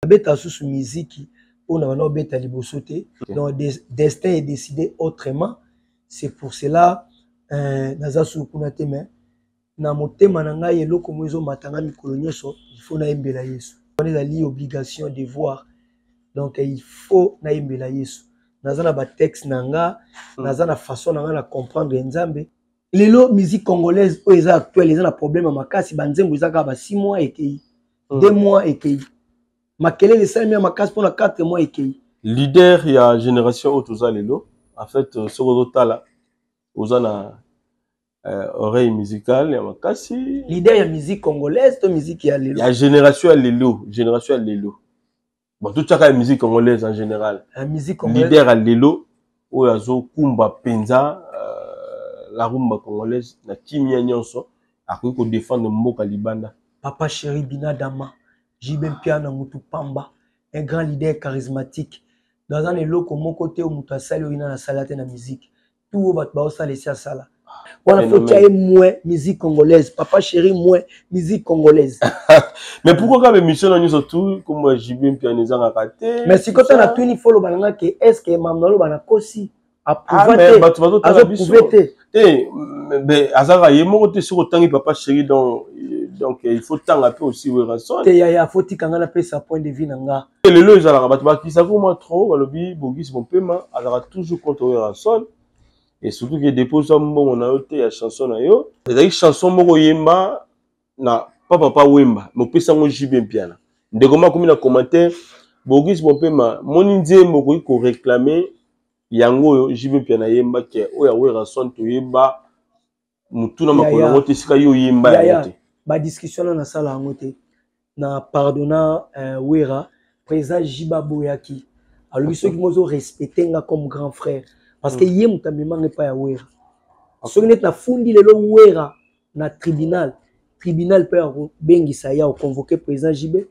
Abeta susu miziki oyo na banda obeta liboso te. Donc destin est décidé autrement, c'est pour cela naza susu kuna te, mais na motema na ngai eloko moko ezomata ngai mikolo nyonso, il faut nayembela Yesu. Wana ezali obligation, devoir, donc il faut nayembela Yesu. Naza na batexte na nga, naza na façon na nga na comprendre Nzambe. Lelo musique congolaise oyo eza actuelle eza na problème ya makasi. Banzembo eza kaka ba 6 mois ekei, 2 mois ekei, makelele esalemi ya makasi mpona 4 mois ekei. Leader ya génération oyo toza lelo, en fait, soki ozotala, oza na oreille musicale ya makasi. Leader ya musique congolaise to musique ya lelo? Ya génération ya lelo, génération ya lelo. Bon, totiaka ya musique congolaise en général. Ya musique congolaise. Leader ya lelo oyo azokumba mpenza la rumba congolaise na kimia nyonso, akoki kodefendre mboka libanda? Papa Chéri Binadama, JB Mpiana, mutu pamba, un grand leader charismatique. Donc aza na eloko moko te oyo moto asali oyo na asala te na musique. Tout oyo bato baosala, esi asala wana. Faut tia ye moins musique congolaise, Papa Chéri moins musique congolaise. Mais pourquoi kaka émission na nyonso tout kombo ya JB Mpiana ezangaka te? Mais sikoyo ta natuni, faut loba nanga ke est ce que mam naloba nakosi? Ah, aprouva te. Bato bazotala biso. Azoprouve te. Te, mais azalaka ye moko te. Soki otangi Papa Chéri, donc il faut tanga mpe aussi Werrason. Te yaya, faut tika nga napesa point de vue na nga. Lelo ezalaka bato bakisaka mwa trop, balobi Bogisi Mopema azalaka toujours contre Werrason, et surtout ke dépose mbongo na yo te ya chanson na yo. Ezalaki chanson moko oyemba na Papa Wemba, mais opesa yango JB Mpiana. Ndeko makomi na commentaire: Bogisi Mopema, moni nzembo okoki koréclamer yango oyo JB Mpiana ayembaki, oyo ya Werrason toyeba motu na makolo yango te, esika yo oyemba yango te. Badiscussion na nasala yango te na pardonna Wera. Président JB aboyaki, alobi soki mozo respecte nga comme grand frère, parce que ye moto amemanga epai ya Wera, soki neti nafundi lelo Wera na tribunal, tribunal mpe akobengisa ye, akoconvoke président JB,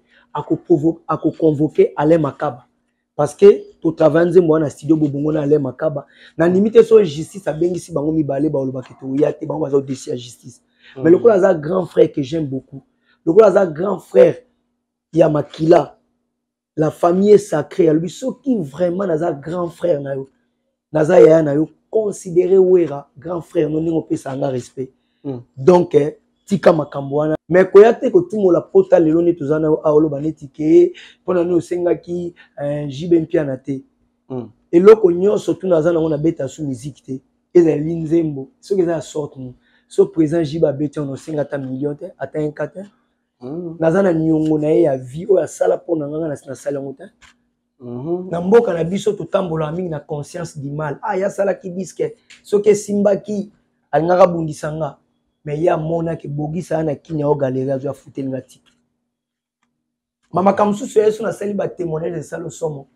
akoconvoke Alain Makaba, parce que totravaille nzembo wana na studio Bobongo na Alain Makaba. Nandimi te so justice abengisi bango mibale, balobaka toya te, bango baza au-dessus ya justice. Mais lokola aza grand frère que j'aime beaucoup, lokola aza grand frère ya makila, la famille est sacrée, alobi soki vraiment naza grand frère na yo, naza yaya na yo, considéré Wera grand frère no ndenge opesa nga respect. Donc tika makambo wana. Mais koya te kotumola pota lelo nde toza na awa, oloba neti ke mpona nini osengaki JB Mpiana te. Eloko nyonso tuna aza nango, nabeta su musique te, ezali nzembo soki eza ya sorte nini. So président JB abeti wana, osenga ata million te, ata un ka te. Naza na niongo na ye ya vie oyo asala mpo na nganga, nasali yango te. Na mboka na biso totambolaka mingi na conscience du mal. Ah, ye asalaki disque, soki esimbaki alingaka abundisa nga. Mais ye amonaki bogisa ya na kini ya ogalerie, azwi afuteli nga tike. Bamakambo mosusu ya ye so nasali batémoignage, esali osomo.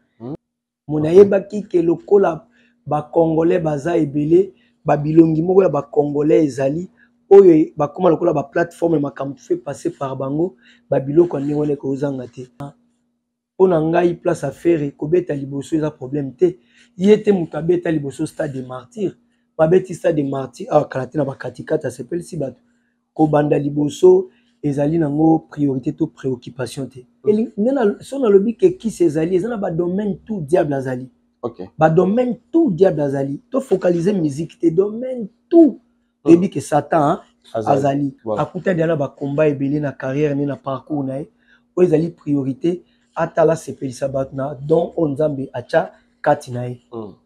Mo nayebaki ke lokola bacongolais baza ebele, babilongi moko ya bacongolais ezali oyo bakóma lokola baplateforme, makambo fait passer par bango, babiloko ya ndenge wana ekozanga te. Mpo na ngai, place affaire kobeta liboso eza problème te. Ye te moto abeta liboso Stade de Martyr, babeti Stade de Martyr awa kala te na bakatikati, asepelisi bato. Kobanda liboso ezali nango priorité to préoccupation te. So nalobi ke kisi ezali, eza na badomaine tout diable azali. Badomaine tout diable azali, tofocaliser musique te, domaine tout toyebi ke Satan azali. Akuta deya na bakomba ebele na carrière ne na parcours na ye. Oyo ezali priorité, atala asepelisa bato na don oyo Nzambe atya kati na ye.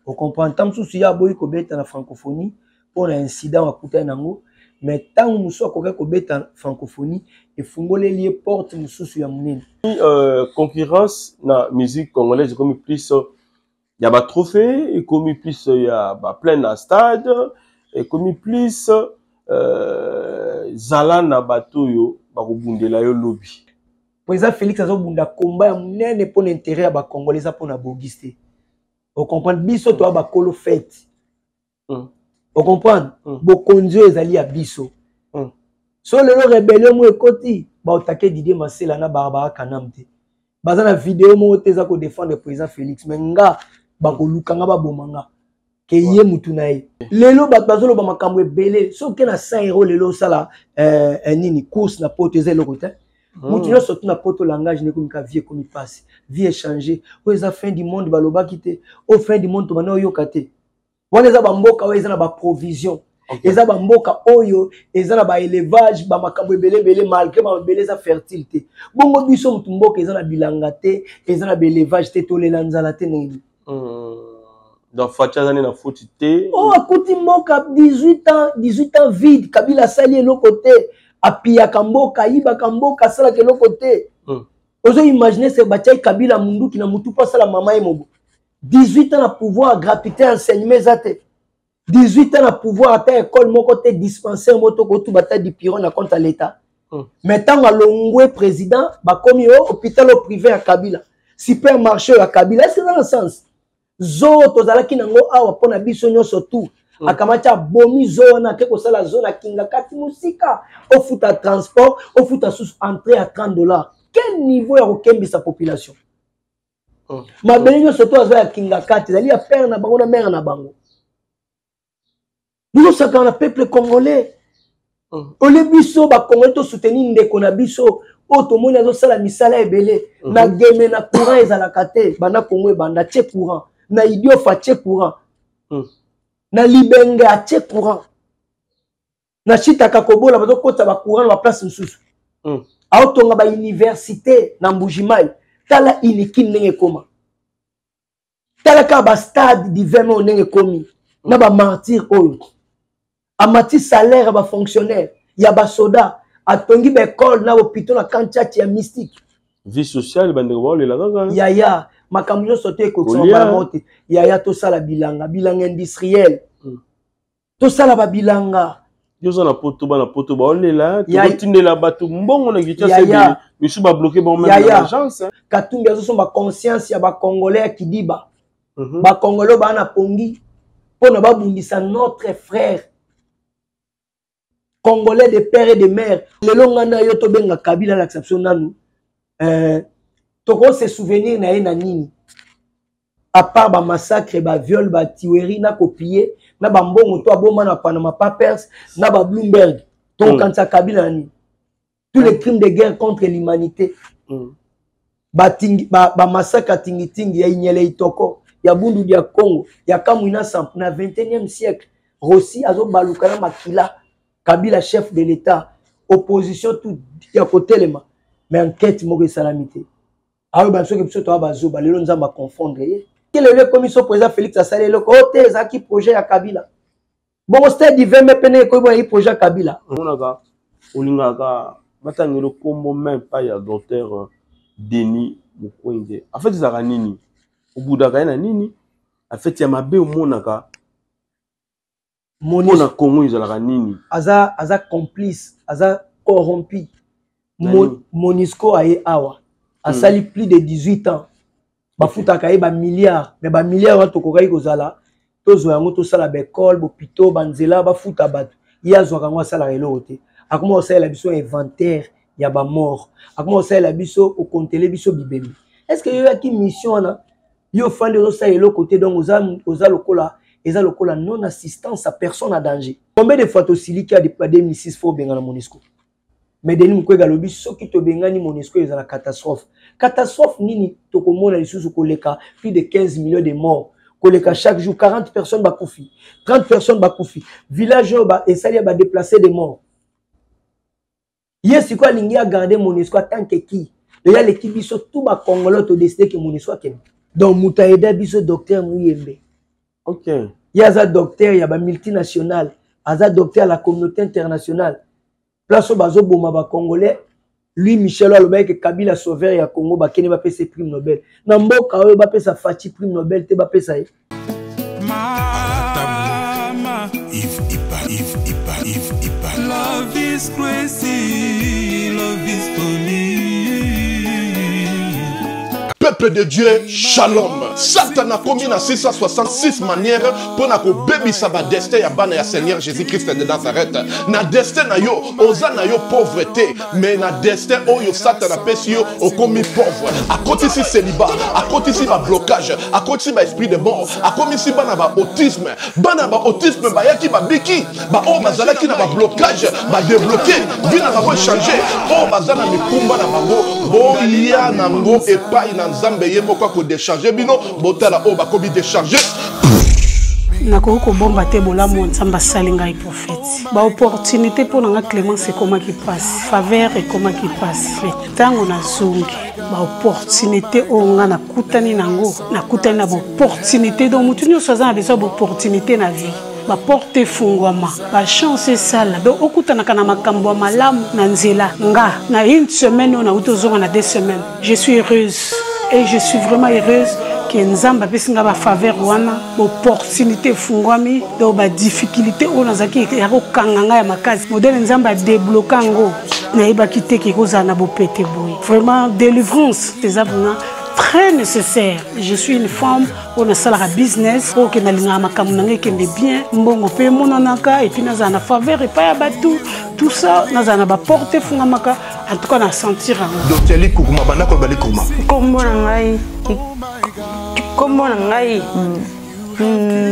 Ocomprendre, ntango mosusu ye aboyi kobeta na francophonie mpo na incident akutani nango, mais ntango mosusu akokaki kobeta francophonie, efungoleli ye porte mosusu ya monene. Concurrence na musique congolaise ekomi plus ya batrophée, ekomi plus ya baplein na stade, ekomi plus zala na bato oyo bakobundela yo lobi. Président Félix azobunda komba ya monene mpo na intérêt ya bacongolais, eza mpo na Bogis te. Ocomprendre, biso toya bakolo fête. Ocomprendre, bokonzi oyo ezali ya biso. So lelo rébellion moko ekoti, baotake Didier Masela na Barbara Kanam te, baza na video moko te eza kodefendre président Félix, mais nga bakoluka nga baboma nga ke ye mutu na ye. Lelo bato bazoloba makambo ebele. Soki oke na 100 euro lelo osala nini, course na poto, eza eloko te. Moto nyonso tuna poto, langage nekomi ka vie ekomi pasi, vie échange. Oyo eza fin du monde, balobaki te oyo fin du monde, tobanda oyoka te. Wana eza bamboka oyo eza na baprovision, eza bamboka oyo eza na baélevage, bamakambo ebele ebele, malgré mabele eza fertile te. Bongo biso motu mboka eza na bilanga te, eza na baélevage te, tolela nzala te ndenge? Donc Fatshi aza nde na foti te? Oyo akuti mboka 18 ans, 18 ans vide. Kabila asali eloko te, apiyaka mboka, ayibaka mboka, asalaka eloko te. Ozo imagine se batiaki Kabila munduki na mutu mpo asala mama ye mobo. 18 ans na pouvoir, gratuité enseignement eza te. 18 ans na pouvoir, ata école moko te, dispensaire moko tokotuba ata dipiron na compte ya l'État. Mais ntango alongwe président, bakomi o hôpital o privé ya Kabila, supermarché ya Kabila. Est ce que eza na sens? Zoo tozalaki nango awa mpo na biso nyonso tu, akamati abomi zoo wana, ake kosala zoo na Kinga Kati mosika, ofuta transport, ofuta susu entrée ya 30 dollars. Quel niveau ya kokembisa population? Mabele nyonso to aza ya Kinga Kati ezali ya père na bango na mère na bango. Bozosakana na peuple congolais. Ole biso bacongolais tosoutenir ndeko na biso oyo tomoni azosala misala ebele. Na Geme na courant ezalaka te, banda Congo ebanda tie courant. Na Idiofa atie courant, na Libenge atie courant, na Chitaka kobola bazokotisa bacourant na baplace mosusu. Aotonga bauniversité na Mbujimai. Tala Unikin ndenge ekoma, tala kaka bastade divin oyo ndenge ekomi na bamartyr oyo. Amati salaire ya bafonctionnaire, ya basoda, atongi baekole na hôpitaux na kantiati ya mystique. Vie sociale, bandeko baolela kaka. Yaya, makambo nyonso te ekokisama mbala moko te. Yaya, tosala bilanga, bilanga industriel. Tosala babilanga. Yo oza na Poto, bana Poto baolela, tokotindela bato mbongo na Kinshasa, misu babloke bango même na agence. Katumbi azosomba conscience ya bacongolais ya kidiba. Bacongolais oyo baa na pongi mpona babundisa notre frère congolais de père et de mère. Lelo ngai na yo tobenga Kabila alakisa biso nanu, tokose souvenir na ye na nini, à part bamassacre, baviol, batuerie na kopie na bambongo to aboma na Panama Papers na babloomberg. Tokokanisa Kabila na nini? Tous les crimes de guerre contre l'humanité, bamassacre ya Tingitingi, ya Inyele, Itoko, ya Bundu ya Congo, ya Kamwina Nsapu na 21e siècle. Rossy azobaluka na makila. Kabila chef de l'État, opposition tout ya kotelema, mais enquête moko esalami te. Aloba soki biso toya bazoba. Lelo Nzambe aconfondre ye. Ke lelo ekomi so président Félix asali eloko oyo te, ezalaki projet ya Kabila. Bongo stade du 20 mai pene ekoyi bona projet ya Kabila. Omonaka olingaka batangela kombo même pas ya docteur Denis Mukwege. En fait ezalaka nini? Obudaka ye na nini? En fait ya mabe omonaka mpona Congo ezalaka nini? Aza complice, aza corrompu. Monusco aye awa, asali plus de 18 ans, bafutaka ye bamilliard. Mais bamilliard wana tokokaki kozala tozwa yango, tosala baekole, bopito, banzela, bafuta bato. Ye azwaka yango, asalaka eloko te. Akoma kosalela biso inventaire ya bamort, akoma kosalela biso, kokontele biso bibembe. Est ce que yo oyaki mission wana? Yo ofandi, ozosala eloko te. Donc oza lokola, eza lokola non assistance à personne à danger. Combien de fois tosiliki ya 2006 fo obengana Monusco? Mais Denis Mukwege alobi soki tobengani Monusco ezala catastrophe. Catastrophe nini tokomona lisusu koleka plus de 15 millions de morts, koleka chaque jour 40 personnes bakufi, 30 personnes bakufi, village oyo esali ya badéplacé de morts? Ye sikoyo alingi agarde Monusco atanke ki leyo aleki biso tout bacongolais todécider ke Monusco akende. Donc moto ayeda biso docteur Muyembe. Ye aza docteur ya bamultinational, aza docteur ya la communauté internationale. Place oyo bazoboma bacongolais, lui Michel oyo alobaki ke Kabila sauveur ya Congo, bakende bapesa prix Nobel. Na mboka oyo bapesa Fatshi prix Nobel te, bapesa ye. Mama, Yves Ipa, Yves Ipa, Yves Ipa. Love is crazy, love is funny. Peuple. Peuple de Dieu, shalom. Satan akomi na 666 manières mpo na kobebisa ba destin ya bana ya Seigneur Jésus-Christ de Nazareth. Na destin na yo, oza na yo pauvreté, mais na destin oyo Satan apesi yo, okomi pauvre. Akotisi célibat, akotisi ba blocage, akotisi ba esprit de mort, akomisi bana ba autisme. Bana ba autisme bayaki babiki, ba oyo bazalaki na ba blocage, ba débloqué, vie na bango changer. Oyo baza na mikumba na bango, boya nango epai na Nzambe ye moko akodecharge bino, botala oyo bakomi décharge. Nakoki kobomba te bolamu oyo Nzambe asali ngai prophète. Ba opportunité mpo na nga Clemence ekomaki mpasi, faveur ekomaki mpasi. Mais ntango nazongi ba opportunité oyo nga nakutani nango, nakutani na ba opportunité. Donc motu nyonso aza na besoin ya ba opportunité na vie. Ba porte efungwama, ba chance esala. Donc okutanaka na makambo ya malamu na nzela. Nga na une semaine oyo nauti ozonga na 2 semaines, je suis heureuse et je suis vraiment heureuse que Nzambe apesi nga ba faveur wana, ba opportunité efungwami. Donc ba difficulté oyo nazalaki ya kokanga nga ya makasi, modèle Nzambe a débloquer yango, nayebaki te ke ekozala na bopete boye. Vraiment délivrance eza vraiment très nécessaire. Je suis une femme oyo nasalaka business, oyo ke nalingaka makambo na ngai ekende bien, mbongo mpe emonanaka, et puis nazala na faveur epai ya bato, tout ça, nazala na baporte efungamaka. En tout cas na sentir yango. Docteur Likukuma, banda koloba Likukuma. Kombo na ngai, kombo na ngai,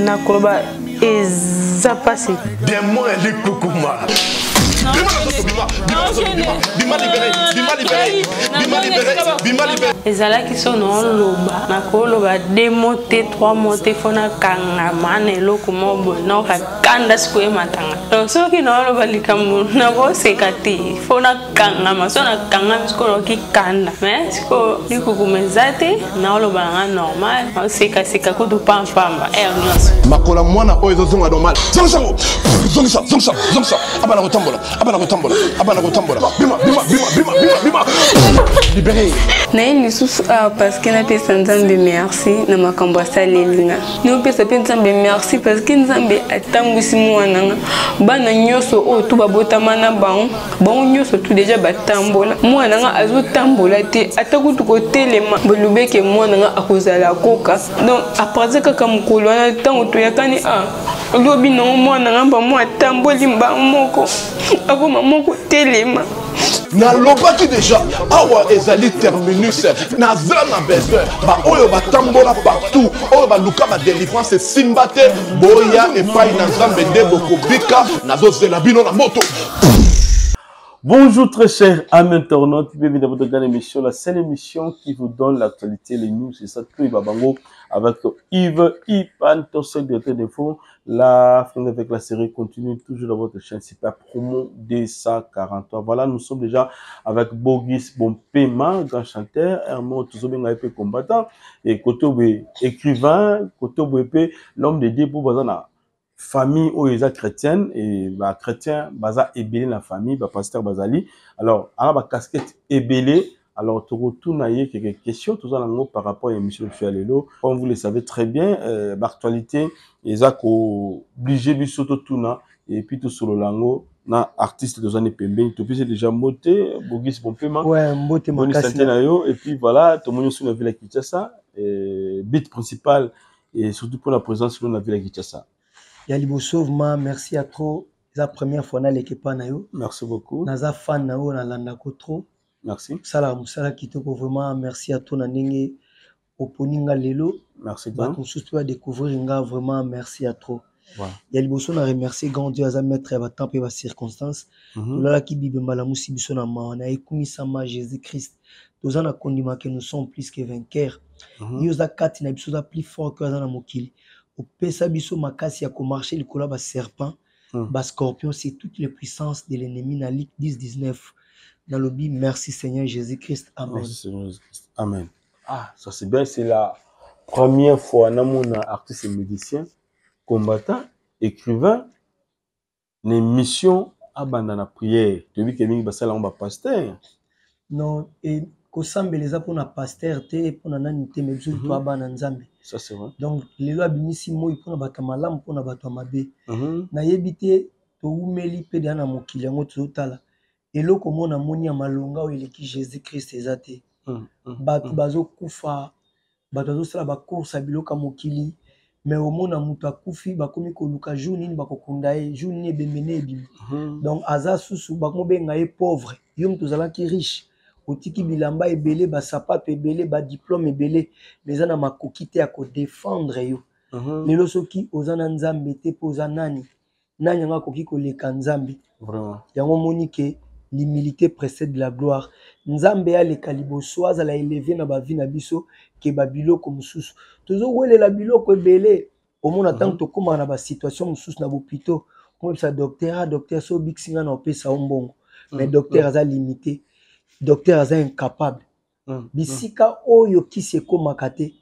nakoloba eza pasi. Démon ya Likukuma. Bima na nzoto, bima, bima na nzoto, bima, bima libéré, bima libéré, bima libéré, bima libéré. Ezalaki so naoloba, nakoloba 2 mots te, 3 mots te, fo nakangama na eloko moko boye, naoka kanda sikoyo ematanga. Donc soki naoloba likambo nakoseka te, fo nakangama, so nakangami sikoyo naoki kanda. Mais sikoyo likukuma eza te, naoloba nanga normal, naosekaseka kutu pampamba heure nyonso. Makola mwana oyo ezozonga normal. Zongisa yango, zongisa, zongisa, zongisa. Abana kotambola, abana kotambola, abana kotambola. Bima, bima, bima, bima, bima, bima. Libéré. Naye lisusu awa parce que napesa Nzambe merci na makambo asaleli nga. Naopesa mpe Nzambe merci parce que Nzambe atambwisi mwana nga. Bana nyonso oyo tu babotama na bango, bango nyonso tu deja batambola. Mwana nga azotambola te, ata kutu kotelema. Bolobeke mwana nga akozala koka. Donc à partir kaka mokolo wana ntango toyakani a lobi nango mwana nga bango atamboli mbango moko akoma moko telema. Nalobaki deja awa ezali terminus, naza na besoin baoyo batambola partout, oyo baluka ba délivrance esimba te, boya epai na Nzambe nde bokobika. Nazozela bino na moto. Bonjour très chers amis internautes, bienvenue dans votre grande émission, la seule émission qui vous donne l'actualité, les news, c'est ça, tout Babango, avec Yves Ipan, seul directeur d'info. La fin avec la série continue toujours dans votre chaîne Super Promo 243. Voilà, nous sommes déjà avec Bogus Bompema, grand chanteur, Hermon Tuzobenga EP combattant, et Kotobe écrivain, Kotobe EP, l'homme de Dieu pour Bazana. Famille oyo eza chrétienne et ba chrétien baza ebele na famille ba pasteur bazali. Alors ala ba casquette ebele. Alors tokotuna ye quelques questions toza nango par rapport à émission ya lelo. Comme vous le savez très bien, ba actualité eza ko obliger biso totuna et puis tosolola yango na artiste toza ne pembeni. Topesi déjà mbote Bogus Bompema. Ouais, mbote Boni makasi santé na yo. Et puis voilà, tomoni oso na ville ya Kinshasa, but principal et surtout pour la présence de la ville ya Kinshasa. Ya liboso, vraiment merci à trop. C'est la première fois na l'équipe na yo. Merci beaucoup. Naza fan na yo na landa ko trop. Merci. Sala musala kitoko vraiment merci à toi na ndenge oponinga lelo. Merci Ba beaucoup. mosusu à découvrir nga vraiment merci à trop. Voilà. Ya liboso na remercier grand Dieu aza maître ya ba temps pe ba circonstances. Tolalaki Bible mbala musi biso na mawa na ekumisama Jésus-Christ. Toza na kondima que nous sommes plus que vainqueurs. Yo za kati na biso za plus fort que aza na mokili. Opesa biso makasi ya ko marcher likolo ba serpent, ba scorpion, c'est toutes les puissances de l'ennemi na Luc 10, 19. Nalobi, merci Seigneur Jésus-Christ. Amen. Merci Seigneur Jésus-Christ. Amen. Ah, ça c'est bien, c'est la première fois na mon artiste et musicien, combattant, écrivain, une mission abanda na prière. Tu vois que mingi basala ba pasteur. Non, et kosambela eza mpona pasteur te, mpona nani te, mais biso to abana Nzambe. Ça c'est vrai. Donc lelo abimisi moi mpona bato ya malamu, mpona bato ya mabe. Nayebi te toumeli pe deya na mokili yango tozotala. Eloko mona moni ya malonga oyo eleki Jésus-Christ eza te. Bato bazokufa Bato azosala bacourse ya biloko ya mokili, mais omona moto akufi, bakomi koluka jour nini bakokunda ye, jour nini ebembe ne ebima. Donc aza susu, bakomobenga ye pauvre. Yo moto ozalaki riche, otiki bilamba ebele, basapato ebele, badiplome ebele, mais eza na makoki te ya kodefendre yo. Lelo soki oza na Nzambe te, mpo oza nani? Nani yango akoki koleka Nzambe? Vraiment. Yango omoni ke l'humilité précède la gloire. Nzambe aleka liboso, azala élevé na bavie na biso ke babiloko mosusu. Tozowelela biloko ebele. Omona ntango tokómaka na basituation mosusu na bopito, okomisa docteur: "Ah docteur, so obikisi nga na opesa yo mbongo." Mais docteur aza limité, docteur aza incapable. Bisika oyo kisi ekómaka te,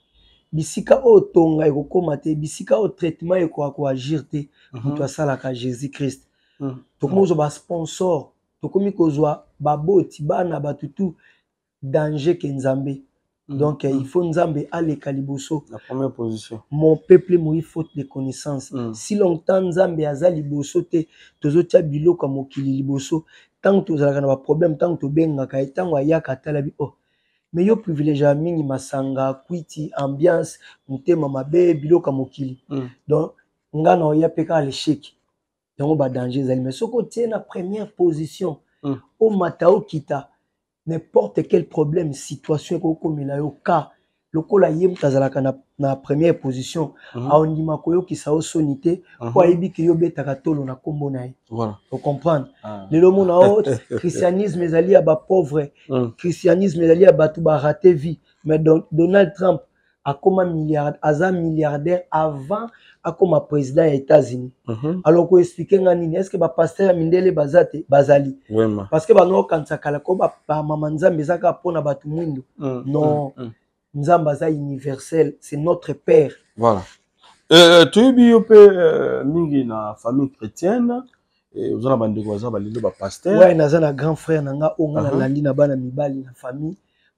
bisika oyo tonga ekokóma te, bisika oyo traitement ekoka koagir te, moto asalaka Jésus Christ. Tokomi kozwa basponsor, tokomi kozwa baboti, bana, bato tu danger ke Nzambe. Donc il faut Nzambe aleka liboso. La première position. Mon peuple mourit faute de connaissance. Si longtemps Nzambe aza liboso te, tozotia biloko ya mokili liboso. Ntango tozalaka na baproblème, ntango tobengaka ye, ntango ayaka, atalabi: "Oh, mais yo privilégie ya mingi masanga, kwiti, ambiance, motema mabe, biloko ya mokili." Donc nga na oya mpe kaka l'échec. Yango badanger ezali. Mais soki otie na première position, omata, okita, n'importe quel problème, situation ekokomela yo ka lokola ye moto azalaka na première position, aondima koyokisa yo soni te, po ayebi ke yo obetaka tolo na nkombo na ye. Ocomprendre? Ah. Lelo omona o christianisme ezali ya bapauvre, christianisme ezali ya bato baraté vie. Mais Donald Trump akoma milliard, aza milliardaire avant akoma président ya États-Unis. Alors koexpliquer nga nini? Est ce que bapasteur ya mindele baza te? Bazali. Parce que bango okanisa kala ko bamama Nzambe eza kaka mpona bato mwindu. Non. Nzambe aza universel, c'est notre père. Voilà. Toyebi yo mpe mingi na famille chrétienne, oza na bandeko baza balelo bapasteur. Ouais, naza na grand frère na nga oyo nga nalandi na bana mibali na famille,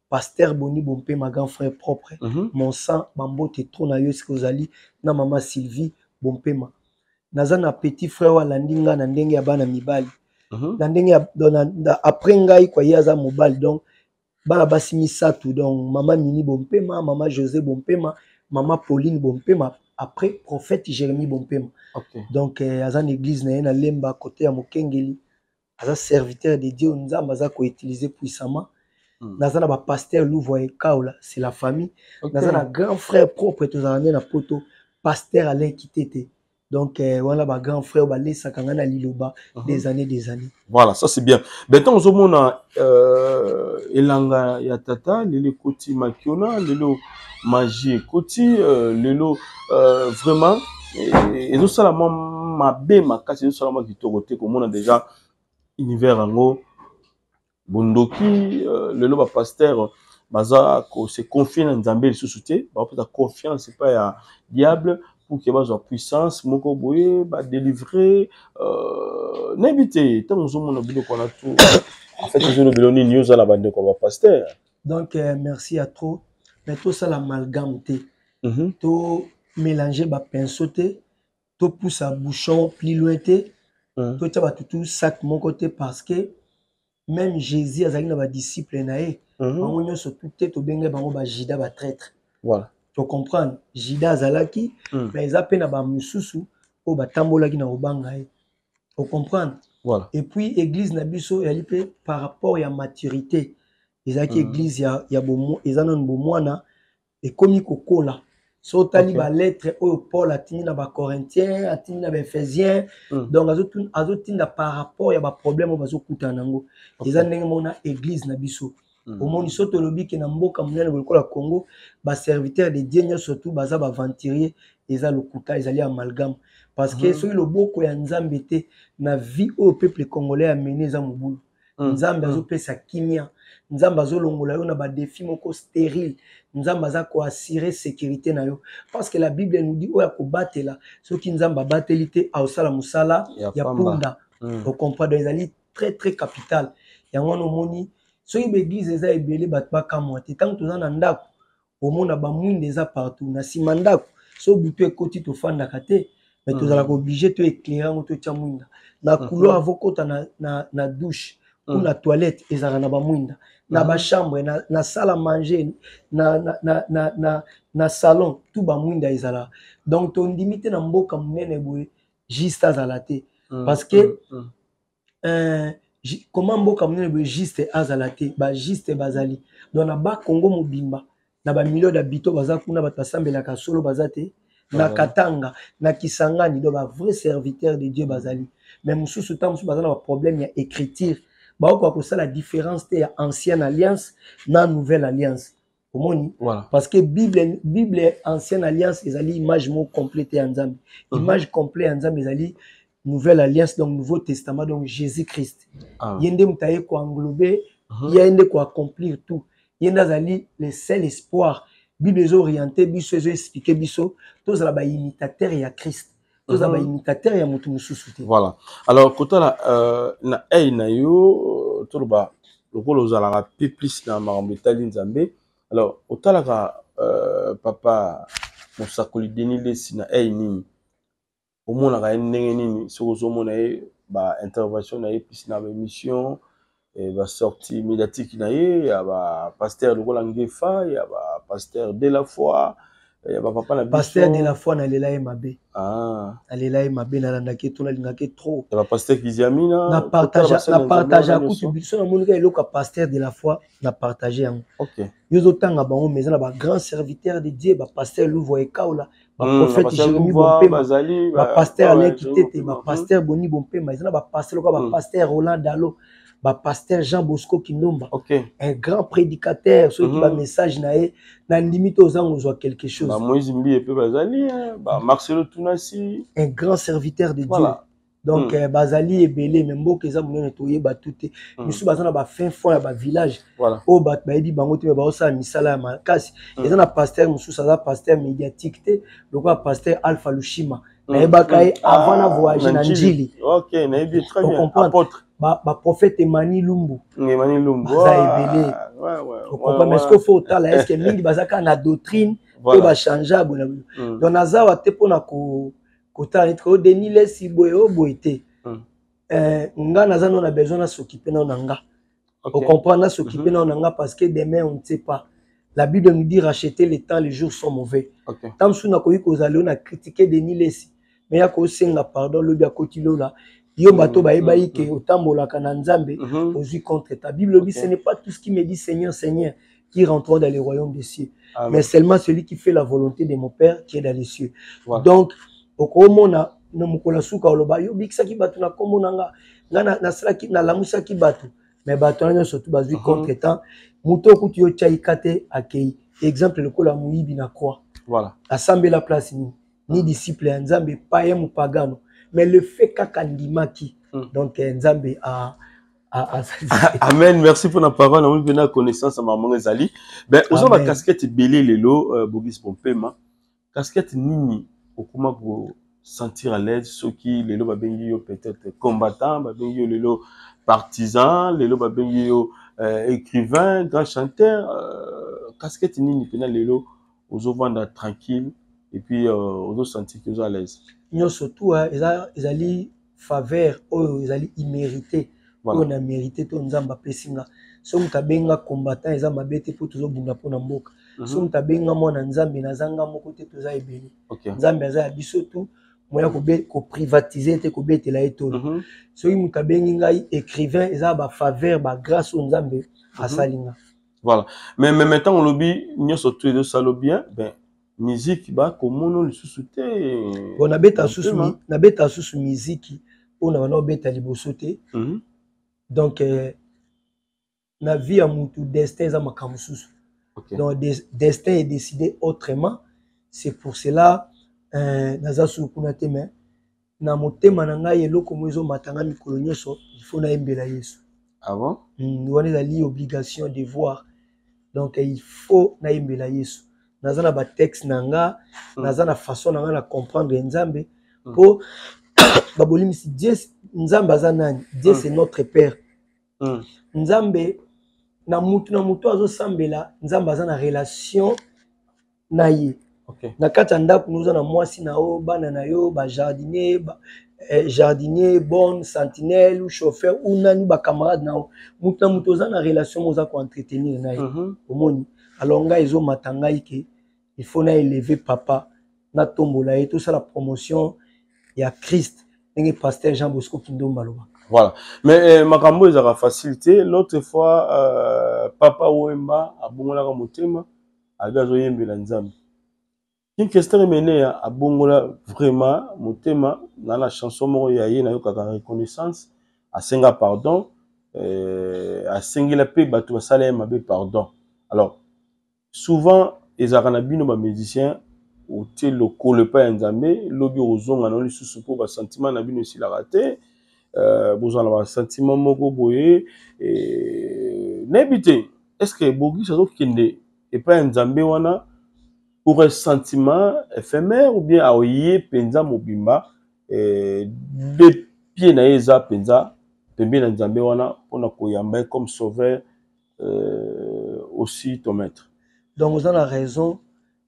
pasteur Boni Bompema, grand frère propre. Mon sang, bambote trop na yo esika ozali, na mama Sylvie Bompema. Naza na petit frère oyo alandi nga na ndenge ya bana mibali, na ndenge ya donc, après ngai kwa, ye aza mobali. Donc bana basi misato, donc mama Mini Bompema, mama José Bompema, mama Pauline Bompema, après prophète Jérémie Bompema. Donc aza na église na ye na Lemba, côté ya Mokengeli. Aza serviteur de Dieu, Nzambe aza koutiliser puissamment. Naza na bapasteur Louvoye Kaola, c'est la famille. Naza na grand frère propre, tozala nde na poto, pasteur Alain Kitete. Donc wana bagrand frère balesaka ngai na liloba des années, des années. Voilà, ça c'est bien. Ben ntango ozomona elanga ya tata lelo ekoti makiona, lelo magie ekoti, lelo vraiment ezosala mwa mabe makasi, ezosala mwa kitoko te komona déjà univers yango bondoki. Lelo bapasteur baza se confier na Nzambe lisusu te, bapesa confiance epai ya diable pour ke bazwa puissance moko boye badélivre. Nayebi te, ntango ozomona biloko wana tu, en fait ezolobela nini? Oza na bandeko ya bapasteur. Donc merci à trop, mais tosala amalgame te, to mélanger bapinceau te, topusa bouchon plus loin te, totia bato tu sac moko te, parce que même Jésus azalaki na badisciple na ye, bango nyonso tu te tobenge bango bajudas, batraître. Tocomprendre, Judas azalaki, mais eza mpe na bamosusu oyo batambolaki na kobanga ye. Ocomprendre? Et puis église na biso ezali mpe par rapport ya maturité, ezalaki église ya bomo, eza nanu bomwana, ekomi kokola. So otali balettre oyo Paul atindi na Bacorinthien, atindi na Baéphésien, donc azotinda par rapport ya baproblème oyo bazokutana nango. Eza ndenge moko na église na biso. Omoni, so tolobi ke na mboka monene lokola Congo, baserviteur de Dieu nyonso tu baza baaventurier, eza lokuta, ezali amalgame, parce que soki loboko ya Nzambe te na vie oyo peuple congolais amene, eza mobulu. Nzambe azopesa kimia, Nzambe azolongola yo na badéfi moko stérile, Nzambe aza koassurer sécurité na yo, parce que la Bible nous dit oyo akobatela, soki Nzambe abateli te, aosala mosala ya punda. Ocomprendre? Ezali très très capital. Yango wana omoni soki baeglise eza ebele, bato bakamwa te. Ntango toza na ndako, omona bamwinda eza partout na nsima ndako. So butu ekoti, tofandaka te, mais tozalaka obligé to éclaire yango, totya mwinda na couloir. Avokota na douche. Ou na toilette ezalaka na bamwinda, na bachambre, na salle à manger, na salon, tout bamwinda ezalaka. Donc tondimi te na mboka monene boye juste azala te, parce que comment mboka monene boye juste azala te? Bajuste bazali. Donc na Bakongo mobimba, na bamillion d'habitants baza kuna, bato basambelaka solo baza te? Na Katanga, na Kisangani, donc bavrai serviteur de Dieu bazali, mais mosusu, ntango mosusu baza na baproblème ya écriture, baokoka kosala différence te ya ancienne alliance na nouvelle alliance, omoni? Voilà. Parce que Bible ancienne alliance ezali image moko complète ya Nzambe. Image complète ya Nzambe ezali nouvelle alliance, donc Nouveau Testament, donc Jésus Christ. Ye nde moto aye koenglobe, ye nde koaccomplir tout, ye nde azali le seul espoir. Bible ezooriente biso, ezoexplike biso tozala baimitateur ya Christ, tozala baimitateur ya moto mosusu te. Voilà. Alors kotala na ei na yo, toloba lokola ozalaka pe plus na makambo etali Nzambe, alors otalaka papa mosakoli Denis Lesi na ei nini? Omonaka ye ndenge nini soki ozomona ye, baintervention na ye plus na baémission, basortie médiatique na ye, ya bapasteur lokola Ngefa, ya bapasteur de la foi, ya bapapa na biso? Pasteur de la foi, nalela ye mabe. Nalela ye mabe, nalandaki ye to nalingaki ye trop. Ya bapasteur Kiziamina? Na partage kutu biso, namoni kaka eloko ya pasteur de la foi, na partage yango. Yo ozotanga bango, mais eza na bagrand serviteur de Dieu, bapasteur Luvo Ekaola, baprophète Jérémi Bompema, bapasteur Alain Kitete, bapasteur Boni Bompema. Eza na bapasteur lokola bapasteur Roland Dalo, bapasteur Jean Bosco Kindomba, un grand prédicateur. Soki bamessage na ye, nandimi te ozanga ozwa quelque chose. Bamoïse Mbiye mpe bazali, bamarcelo Tunasi. Un grand serviteur de Dieu. Donc bazali ebele, mais mboka eza monene, toyeba tu te. Misusu baza na bafin fond ya bavillage oyo bato bayebi bango te, mais baosala misala ya makasi. Eza na pasteur mosusu aza pasteur médiatique te, lokola pasteur Alpha Lushima. Nayebaka ye avant na voyage na Njili. Baprophète Emani Lumbu baza ebele, ocomprendre? Mais ce que faut otala, est ce que mingi baza kaka na doctrine to bachange boye na boye? Donc naza awa te mpona kotala neti o Denis Lesi boye, o boye te. Nga naza nano na besoin nas'occupe nano na nga, ocomprendre? Nas'occupe nano na nga, parce que demain on ne sait pas. La Bible nous dit: racheter le temps, les jours sont mauvais. Ntango mosusu nakoki kozala oyo na critique Denis Lesi, mais ya kosenga pardon, lobi akoti lola. Yo bato bayeba ke otambolaka na Nzambe, ozwi contre ta Bible lobi: ce n'est pas tout ce qui me dit Seigneur, Seigneur qui rentreront dans le royaume des cieux. Amen. Mais seulement celui qui fait la volonté de mon Père qui est dans les cieux. Voilà. Donc, okomona na mokolo ya suka, oloba: yo bikisaki bato na nkombo na nga, nga nasalaki, nalamusaki bato, mais bato wana nyonso tu bazwi contre temps. Moto okuti yo tyaika te, akei. Exemple lokola moyibi na croix. Asambela place nini? Ni disciple ya Nzambe, payen, mopagano, mais le fait kaka ndimaki, donc Nzambe a Amen, merci pour la parole. Namoni mpe na connaissance ya makambo ezali. Ben, oza ba casquette ebele lelo, Bogis Bompema. Casquette nini okoma sentir à l'aise? Soki lelo babengi yo peut-être combattant, babengi yo lelo partisan, lelo babengi yo écrivain, grand chanteur, casquette nini mpena lelo ozovanda tranquille et puis ozosentir que oza à l'aise? Nyonso tu eza, ezali faveur oyo ezali immérité, oyo na mérité to Nzambe apesi nga. So moto abenga combattant, eza mabe te, mpo tozobunda mpona mboka. So moto abenga mwana Nzambe, nazanga moko te, toza ebele. Nzambe aza ya biso tu, moya koprivatize te, kobetela ye tolo. Soki moto abengi ngai écrivain, eza bafaveur, bagrâce oyo Nzambe asali nga. Voilà. Mais maintenant olobi nyonso tu ezosala bien, ben musique bakomona lisusu te. Bon, nabeta susu miziki oyo na bana obeta liboso te. Donc na vie ya mutu, destin eza makambo mosusu. Donc destin est décidé autrement. C'est pour cela naza susu kuna te, mais na motema na ngai eloko mo ezomata ngai mikolo nyonso: il faut nayembela Yesu. Ah bon? Wana ezali obligation, devoir. Donc il faut nayembela Yesu. Naza na batexte na nga, naza na façon na nga na comprendre Nzambe, mpo babolimisi Dieu. Nzambe aza nani? Dieu, c'est notre père. Nzambe na mutu na mutu azosambela Nzambe, aza na relation na ye. Na kati ya ndako, noza na mwasi na yo, bana na yo, bajardinier ba, Jardinier, bonne sentinelle ou chauffeur ou nani, bacamarade na yo, moto na moto oza na relation mo oza koentretenir na ye. Omoni, alors ngai ezomata ngai ke il faut na élever papa, natombola ye, tosala promotion ya Christ ndenge pasteur Jean Bosco Kindomba alobaka. Voilà, mais makambo ezalaka facile te. L'autre fois, Papa Wemba abongolaka motema, abi azoyembela Nzambe. King Kester Emeneya abongola vraiment motema na chanson moko ya ye nayokaka Reconnaissance, asenga pardon, asengela mpe bato basala ye mabe pardon. Alors souvent ezalaka na bino bamusicien, otie lokolo epai ya Nzambe, lobi ozonga na lisusu mpo basentiment na bino esilaka te. Bozala na basentiment moko boye, nayebi te, est ce que Bogis azokende epai ya Nzambe wana pour un sentiment éphémère ou bien aoye mpenza mobimba, deux pieds na ye eza mpenza pembeni na Nzambe wana mpona koyamba ye comme sauveur, aussi ton maître? Donc oza na raison.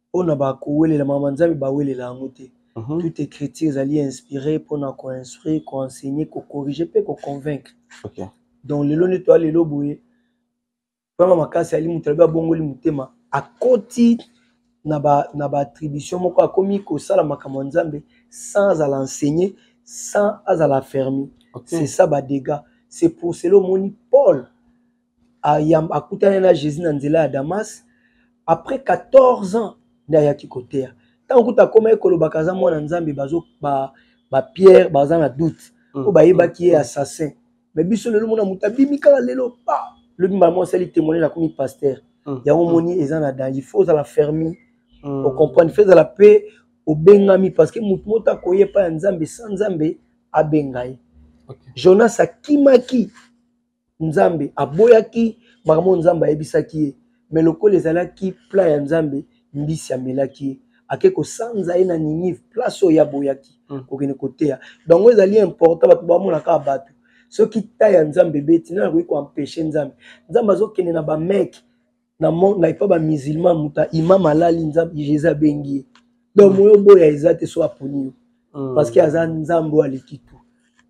Mpona bakowelela mama Nzambe, bawelela yango te. Toute écriture ezali inspiré mpona koinstruire, koenseigner, kocorriger mpe koconvaincre. Donc lelo nde toya lelo boye, vraiment makasi ali moto alobi abongoli motema, akoti na baattribution moko, akomi kosala makambo ya Nzambe sans azala enseigné, sans azala affermi. C'est ça badégâts. C'est pour cela omoni Paul akutani na Jésus na nzela ya Damas, après 14 ans nde ayaki koteya. Ntango kuta akomaki kolobaka aza mwana Nzambe, bazo bapierre, baza na doute mpo bayebaki ye assassin. Mais biso lelo, mona moto abimi kaka lelo, pa lobi mbala moko asali témoignage, akomi pasteur. Yango moni eza na danger. Faut ozala affermi, ocomprendre, faut ezala mpe obengami, parce que motu moto akoya epai ya Nzambe sans Nzambe abenga ye. Jonas akimaki Nzambe, aboyaki makambo Nzambe ayebisaki ye, mais lokola ezalaki plan ya Nzambe, mbisi amelaki ye, ake kosanza ye na Ninive, place oyo aboyaki kokende koteya. Donc ezali important, bato bamona kaka bato. Soki ta ya Nzambe ebeti, nani akoki koempêcher Nzambe? Nzambe azokende na bameke na epa bamusulman, moto imam alali, Nzambe, Jésus abengi ye. Donc moyo boya eza te so aponi yo, parce que aza Nzambe oyo aleki tu.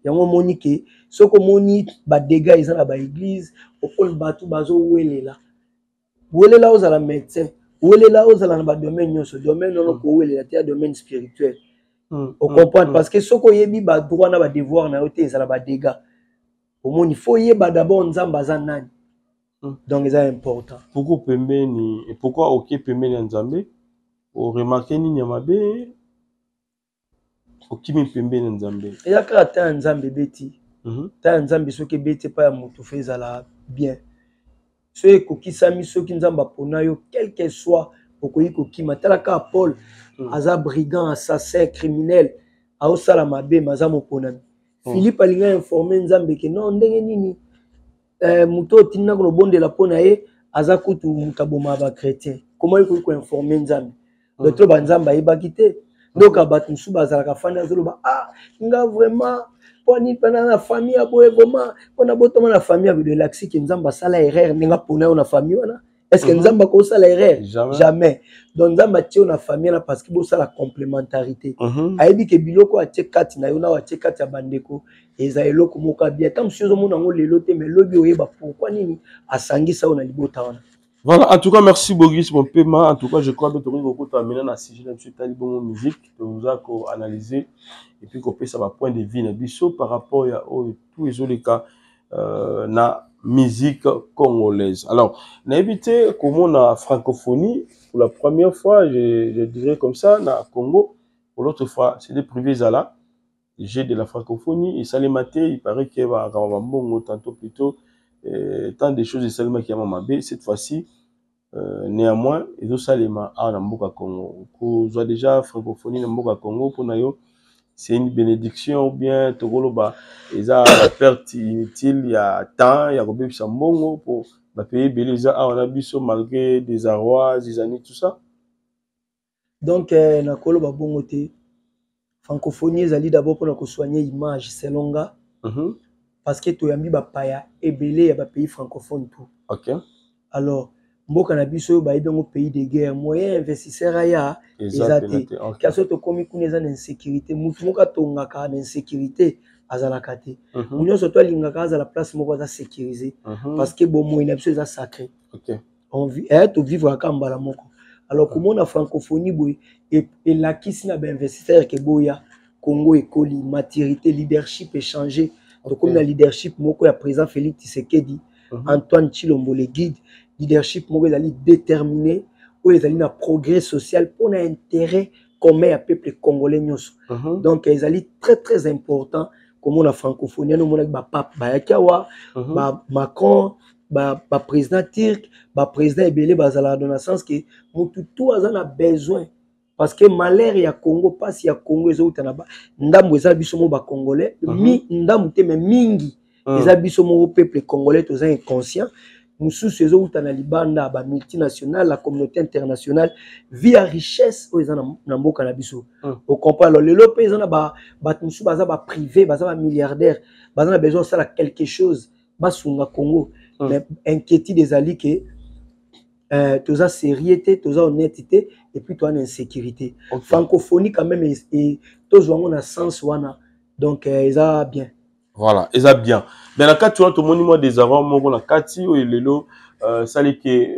Yango omoni ke soki omoni badégâts eza na baéglise, okoni bato bazowelela welela, ozala médecin, welela, ozala na badomaine nyonso, domaine wana kowelela te ya domaine spirituel, ocomprendre? Parce que soki oyebi badroit na badevoir na yo te, ezala badégâts. Omoni, faut oyeba d'abord Nzambe aza nani. Donc eza important. Pourquoi pembeni et pourquoi oke pembeni ya Nzambe? Oremarquer nini ya mabe okimi pembeni ya Nzambe? Eza kaka ta ya Nzambe ebeti. Ta ya Nzambe soki ebeti epai ya motu, faut ezala bien. Soki ekokisami, soki Nzambe apona yo, quel que soit okoki kokima. Tala kaka Paul, aza brigand, assassin, criminel, aosala mabe, ma aza moponami. Philippe alingi ainformer Nzambe ke non, ndenge nini moto oyo tindina kolobondela mpo na ye aza kutu moto abomaka bachrétien? Koma ekoki koinformer Nzambe? Donc to banzambe ayebaki te. Ndoka bato mosusu bazalaka fandi, azoloba: "Ah, nga vraiment, mponi mpena na famille ya boye, vraiment mpona botoma na famille ya boye." Elakisi ke Nzambe asala erreur ndenge apona yo na famille wana? Est ce que Nzambe akosala erreur? Jamais. Jamais. Donc Nzambe atie yo na famille wana parce que bosala complémentarité. Ayebi ke biloko atie kati na yo na atie kati ya bandeko eza eloko moko ya bien. Ta mosusu ozomona yango lelo te, mais lobi oyeba pourquoi nini asangisa yo na libota wana. Voilà, en tout cas, merci Bogus Mompema. En tout cas, je crois que tu as maintenant na sujet na biso etali bongo musique, toza ko analyser et puis kopesa ba point de vue na biso par rapport ya oyo tout ezoleka na musique congolaise. Alors, nayebi te komona francophonie pour la première fois, je dirais comme ça, na Congo. Pour l'autre fois, c'est des privés là. J'ai de la francophonie, esalema te, il paraît que ba mbongo tantôt plutôt tant de choses esalemaki ya mabe. Cette fois-ci, néanmoins ezosalema awa na mboka Congo. Kozwa déjà francophonie na mboka Congo, mpona yo c'est une bénédiction ou bien tokoloba eza la perte inutile ya temps, ya kobebisa mbongo, po bapays ebele eza awa na biso malgré désarroi, zizanie, tout ça? Donc nakoloba bongo te. Francophonie ezali d'abord mpona kosoigner image selon nga, parce que toyambi bapaya ebele ya bapays francophone tout. Alors Mboka na biso oyo bayebi yango pays de guerre, moyen investisseur aya eza te. Kasi oyo tokomi kuna eza na insécurité. Motu moko atongaka na insécurité azalaka te. Nyonso to alingaka azala place moko aza sécurisé, parce que bomoi na biso eza sacré. Tovivre kaka mbala moko. Alors komona francophonie boye elakisi na bainvestisseur ke boya, Congo ekoli, maturité, leadership échangé. Tokomi na leadership moko ya président Félix Tshisekedi Antoine Tshilombo le guide, leadership moko ezali déterminé, oyo ezali na progrès social mpona intérêt commun ya peuple congolais nyonso. Donc ezali très très important komona francophonie wana. Omonaki bapape bayaki awa, bamacron, baprésident turc, baprésident ebele bazalaka dans na sens ke motu tu aza na besoin, parce que malheur ya Congo, mpasi ya Congo ezouta na ndambo eza biso moko bacongolais. Mi ndambo te, mais mingi eza biso moko peuple congolais, toza inconscient. Mosusu ezouta na libanda, bamultinationale, la communauté internationale, via richesse oyo eza na mboka na biso. Ocomprendre? Alors lelo mpe eza na bato mosusu baza baprivé, baza bamilliardaire, baza na besoin kosala quelque chose, basunga Congo. Mais inquiétude ezali ke toza sérieux te, toza honnête te, et puis toza na insécurité. Francophonie quand même, tozwa yango na sens wana. Donc eza bien. Voilà, eza bien. Mais na kati wana tomoni mwa désarroi moko na kati oyo lelo esali ke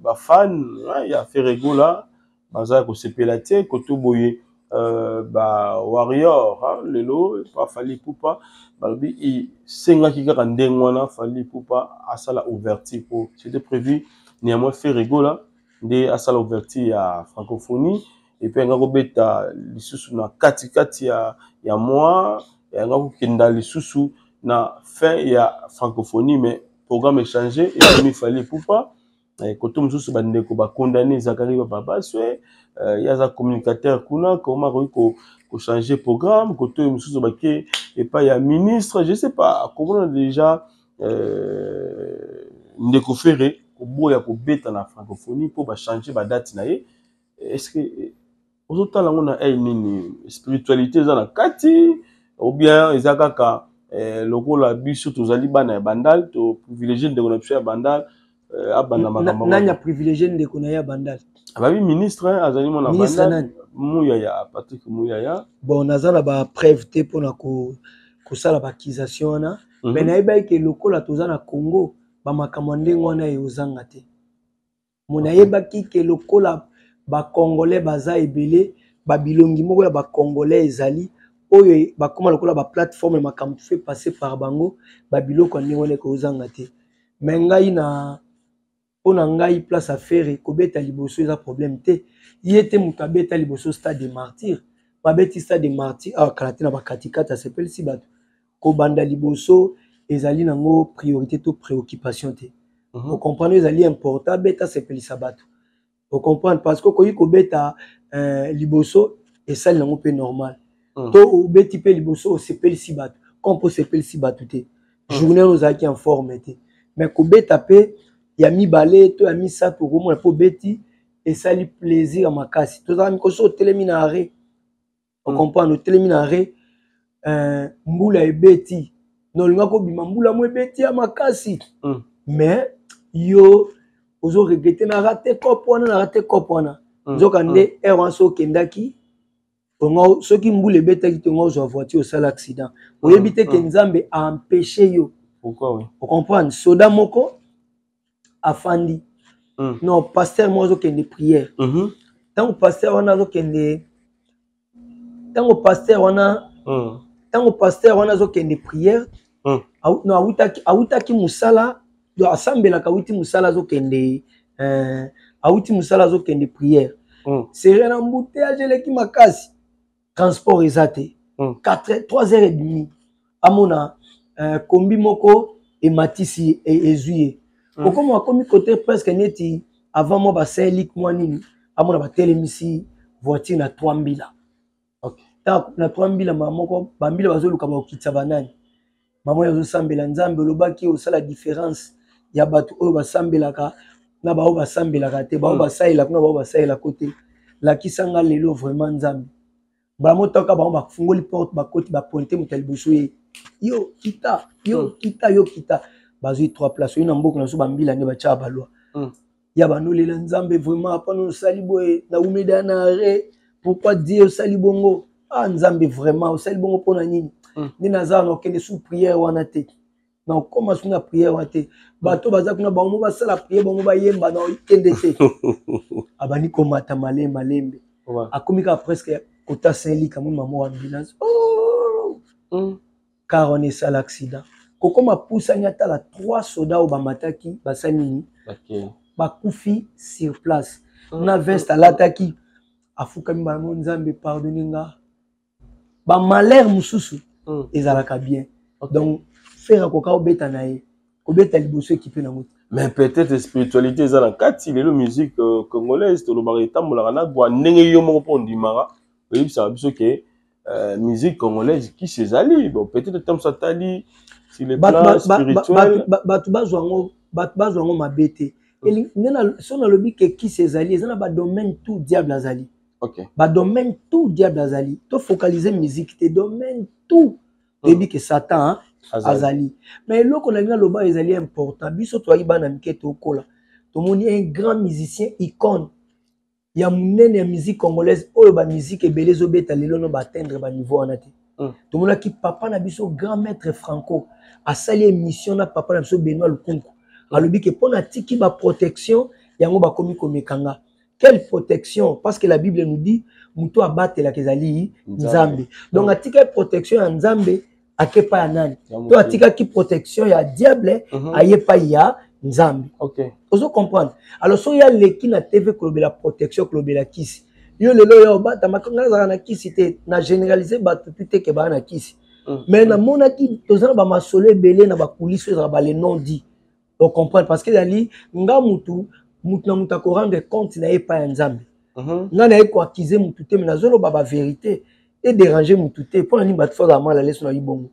bafan ya Ferre Gola baza kosepela te. Koto boye ba warrior lelo Fally Ipupa balobi esengaki kaka ndenge wana Fally Ipupa asala ouverture, po c'était prévu néanmoins Ferre Gola nde asala ouverture ya francophonie, et puis anga kobeta lisusu na katikati ya mois, yanga kokenda lisusu na fin ya francophonie, mais programme échangé, ekomi Fally Ipupa. Koto mosusu bandeko bakondane Zakari Bababaswe, ye aza communicateur kuna, koma akoki kochanger programme. Koto oyo mosusu bake epai ya ministre, je sais pas komona déjà ndeko Ferre koboya kobeta na francophonie mpo bachange badate na ye. Est ce que ozotala yango na ai nini? Spiritualité eza na kati ou bien eza kaka lokola biso tozali bana ya Bandal, toprivilégie ndeko na biso ya Bandal, abanda makambo? Nani aprivilégie ndeko na ye ya Bandal? Ababi ministre azali mwana Bandal. Muyaya, Patrick Muyaya. Bon, naza na bapreuve te mpona kosala baaccusation wana, mais nayebaki ke lokola toza na Congo, bamakambo ya ndenge wana eozanga te. Mo nayebaki ke lokola bacongolais baza ebele, babilongi moko ya bacongolais ezali oyo bakóma lokola baplateforme, makambo fait passer par bango, babiloko ya ndenge wana ekozanga te. Mais ngai na mpo na ngai, place ya Ferre kobeta liboso eza problème te. Ye te moto abeta liboso Stade de Martyr. Babeti Stade de Martyr awa kala te na bakatikati, asepelisi bato. Kobanda liboso ezali nango priorité to préoccupation te. Ocomprendre? Ezali important abeta, asepelisa bato, ocomprendre? Parce que okoki kobeta liboso, esali nango mpe normal. To obeti mpe liboso, osepelisi bato comme mpo osepelisi bato te, journée wana ozalaki en forme te. Mais kobeta mpe ya mibale to ya misato, okomona mpo obeti, esali plaisir ya makasi. Tozala mikoso, otelemi na arrêt, ocomprendre? Otelemi na arrêt, mbula ebeti na olinga kobima, mbula mo ebeti ya makasi, mais yo ozoregretter: na raté cope wana, na raté cope wana. Nzoka nde heure wana so okendaki, soki mbula ebetaki te, onga ozwa voiture, osala accident. Oyebi te ke Nzambe aempêche yo. Ocomprendre? Soda moko afandi, non, pasteur moko azokende prière. Ntango pasteur wana azokende, ntango pasteur wana, ntango pasteur wana azokende prière, non, awutaki mosala, donc asambelaka, awuti mosala, azokende, awuti mosala, azokende prière. Sere na embouteillage eleki makasi, transport eza te. 4, 3 heures et demi, amona kombi moko ematisi, ezwi ye. Okoma akomi kote presque neti avant mwa baselik mwa nini, amona batelemisi voiture na 3 mbila. Na 3 mbila, mama moko, bambila bazoluka bakokitisa banani. Mama oyo azosambela: "Nzambe, olobaki osala différence ya bato oyo basambelaka na baoyo basambelaka te, baoyo basalelaka na baoyo basalelaka te. Lakisa nga lelo vraiment, Nzambe." Mbala motoka, bango bafungoli porte, bakoti, bapointe moto ya liboso: "Ye yo, kita, yo kita, yo kita." Bazwi trois place. Oyo na mboka na biso, bambila nde batyaka balwa. Ya banolela Nzambe vraiment, apana osali boye, naumeda na arrêt, pourquoi Dieu osali bongo? Ah Nzambe, vraiment osali bongo mpona nini? Nde naza na okende sous prière wana te, na okóma su na prière wana te. Bato baza kuna, bango basala prière, bango bayemba, na okende te. Abandi komata malembe malembe, akomi kaka presque kota Saint-Luc, amoni mama ambulance, oh! Car wana esala accident. Kokoma pusani, atala trois soda oyo bamataki, basali nini? Bakufi sur place. Na veste alataki, afukami bango: "Nzambe, pardonne nga." Bamalheur mosusu ezalaka bien. Donc Ferre akoka obeta na ye, kobeta liboso ekipe nango te. Mais peut-être spiritualité eza na kati. Lelo musique congolaise, tolobaka, etambolaka na gwa ndenge yo moko mpo ondimaka, oyebisaka biso ke musique congolaise kisi ezali. Bon, peut-être ntango atali sur le plan spirituel. Bato bazwa yango, bato bazwa yango mabe te. Nde so nalobi ke kisi ezali, eza na badomaine tout diable azali. Badomaine tout diable azali, tofocaliser musique te, domaine tout toyebi ke Satan azali. Mais eloko nalingi naloba ezali important: biso toyaki bana mike, tokola, tomoni un grand musicien, icône ya monene ya musique congolaise, oyo bamusique ebele ezobeta lelo no baatteindre baniveau wana te. Tomonaki papa na biso grand maître Franco asali émission na papa na biso Benoît Lukunku, alobi ke mpo na tiki baprotection yango bakomi komekanga. Quelle protection? Parce que la Bible nous dit moto abatelaka ezali Nzambe. Donc atikaki protection ya Nzambe, ake epai ya nani? To atikaki protection ya diable, aye epai ya Nzambe. Ozo comprendre? Alors soki aleki na TV kolobela protection, kolobela kisi, yo lelo oyo obatamaka, ngai nazalaka na kisi te, na généraliser bato tu te ke baa na kisi. Mais namonaki toza na bamasolo ebele na bacoulisse oyo ezalaka bale non dit, ocomprendre? Parce que ezali nga mutu, mutu na mutu akorendre compte na ye epai ya Nzambe. Nga naye koaccuser mutu te, mais nazoloba bavérité, edéranger mutu te. Mpo na nini bato fazala mal à l'aise na libongo?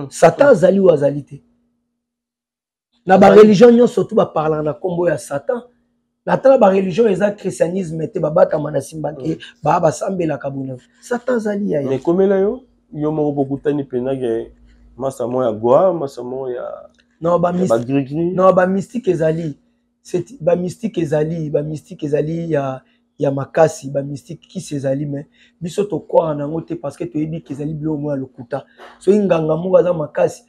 Satan azali oyo azali te na bareligion nyonso tu baparlaka na nkombo ya Satan. Na tala bareligion eza christianisme te, babatama na nsima ke baa basambelaka bona Satan azali ya ye. Ekomela yo, yo moko bokutani mpenza ke masa moko ya gwa, masa moko ya Non, bagrigri? Non, bamystique ezali, bamystique ezali, bamystique ezali ya makasi, bamystique kisi ezali, mais biso tokwaka na yango te, parce que toyebi ke ezali biloko moko ya lokuta. Soki nganga moko aza makasi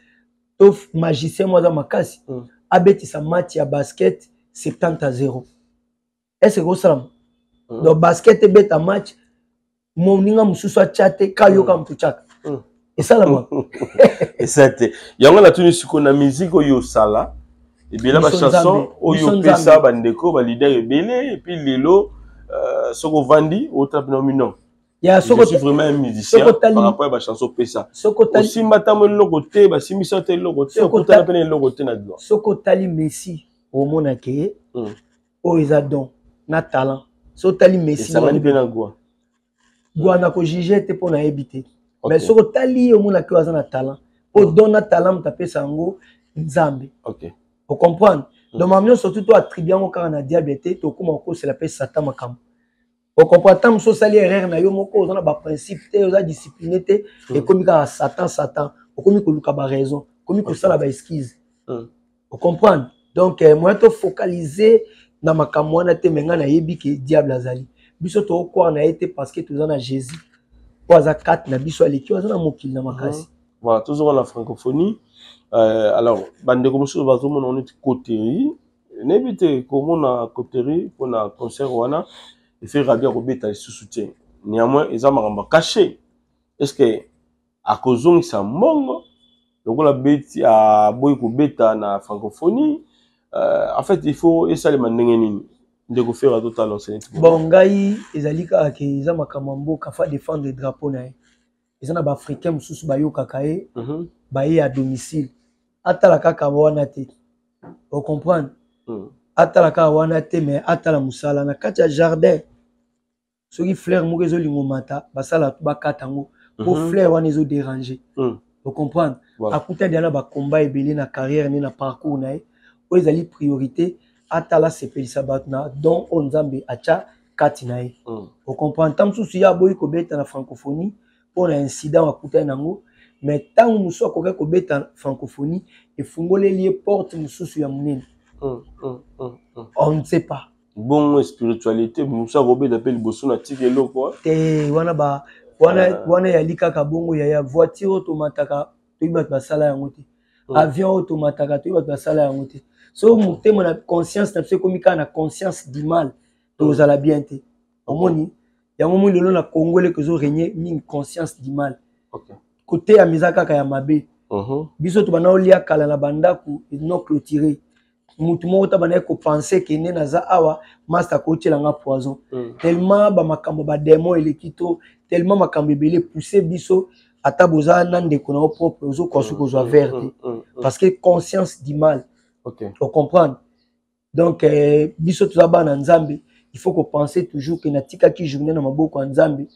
to magicien moko aza makasi, abetisa match ya basket 70-0, est ce que kosalama? Donc basket ebeta match, moninga mosusu atya te, ka yoka motu tyaka, esalama? Eza te. Yango natuni sikoyo, na musique oyo osala ebele, bachanson oyo opesa bandeko baleader ebele, et puis lelo soki ovandi, otala mpena mino, je suis vraiment un musicien par rapport ya bachanson opesa, osimba ntango eloko te, basimbisa te eloko te, okutana mpena eloko te na gloire. Soki otali Messi, omona ke oyo eza don na talent. Soki otali Messi, esangani mpe na gwa. Gwa na kojuger te, mpo nayebi te, mais soki otali ye, omonaki oyo aza na talent, mpo don na talent moto apesa yango Nzambe. Ocomprendre? Donc makambo nyonso tu to attribue yango kaka na diable te, tokóma kokosela mpe Satan makambo. Ocomprendre? Ntango mosusu osali erreur na yo moko, oza na baprincipe te, oza discipline te, ekomi kaka Satan, Satan, okomi koluka baraison, okomi kosala baexcuse. Ocomprendre? Donc moyen tofocaliser na makambo wana te, mais ngai nayebi ke diable azali, biso tokokwara na ye te, parce que toza na Jésus oyo aza kati na biso, aleki oyo aza na mokili na makasi. Voilà, tozonga na francophonie. Alors bandeko mosusu bazomona neti coterie, nayebi te komona coterie mpona concert wana efe rabi akobeta lisusu te. Néanmoins eza makambo ya caché. Est ce que akozongisa mbongo lokola beti aboyi kobeta na francophonie? En fait, il faut esalema ndenge nini, ndeko Ferre azotala neti? Bon, ngai ezali kaka ke eza makambo ya mboka, fa défendre drapeau na ye. Eza na baafricain mosusu bayokaka ye, baye ya domicile, atala kaka wana te, ocomprendre? Atala kaka wana te, mais atala mosala na kati ya jardin. Soki fleur moko ezolinga omata, basala bakata yango po fleur wana ezodéranger. Ocomprendre? Akuta deya na bakomba ebele na carrière ne, na parcours na ye. Oyo ezali priorité, atala asepelisa bato na don oyo Nzambe atya kati na ye. Ocomprendre? Ntango mosusu ye aboyi kobeta na francophonie mpo na incident akutani nango, mais ntango mosusu akokaki kobeta francophonie, efungoleli ye porte mosusu ya monene. On ne sait pas. Bongo spiritualité mosusu akobeta mpe liboso na tika eloko te wana ba wana ah. wana yali kaka bongo yaya voiture oyo tomataka toyebi bato basala yango te hmm. avion oyo tomataka toyebi bato basala yango te so motema na conscience na biso ekomi kaka na conscience du mal tozala bien te omoni yango moi lelo na congo eleko ezo règne mingi conscience du mal koteyama eza kaka ya mabe mhm. biso tobanda olia kala na bandako non clôturé mutu moko ta bandaki kopense ke nde naza awa master akotiela nga poison mm. tellement bamakambo bademon eleki to tellement makambo ebele pousse biso ata boza na ndeko na yo propre ozokoka soki kozwa mm, vere te mm, parce que conscience du mal okay. ocomprendre donc eh, biso toza bana nzambe il faut kopenser toujours ke natikaki journée na maboko ya nzambe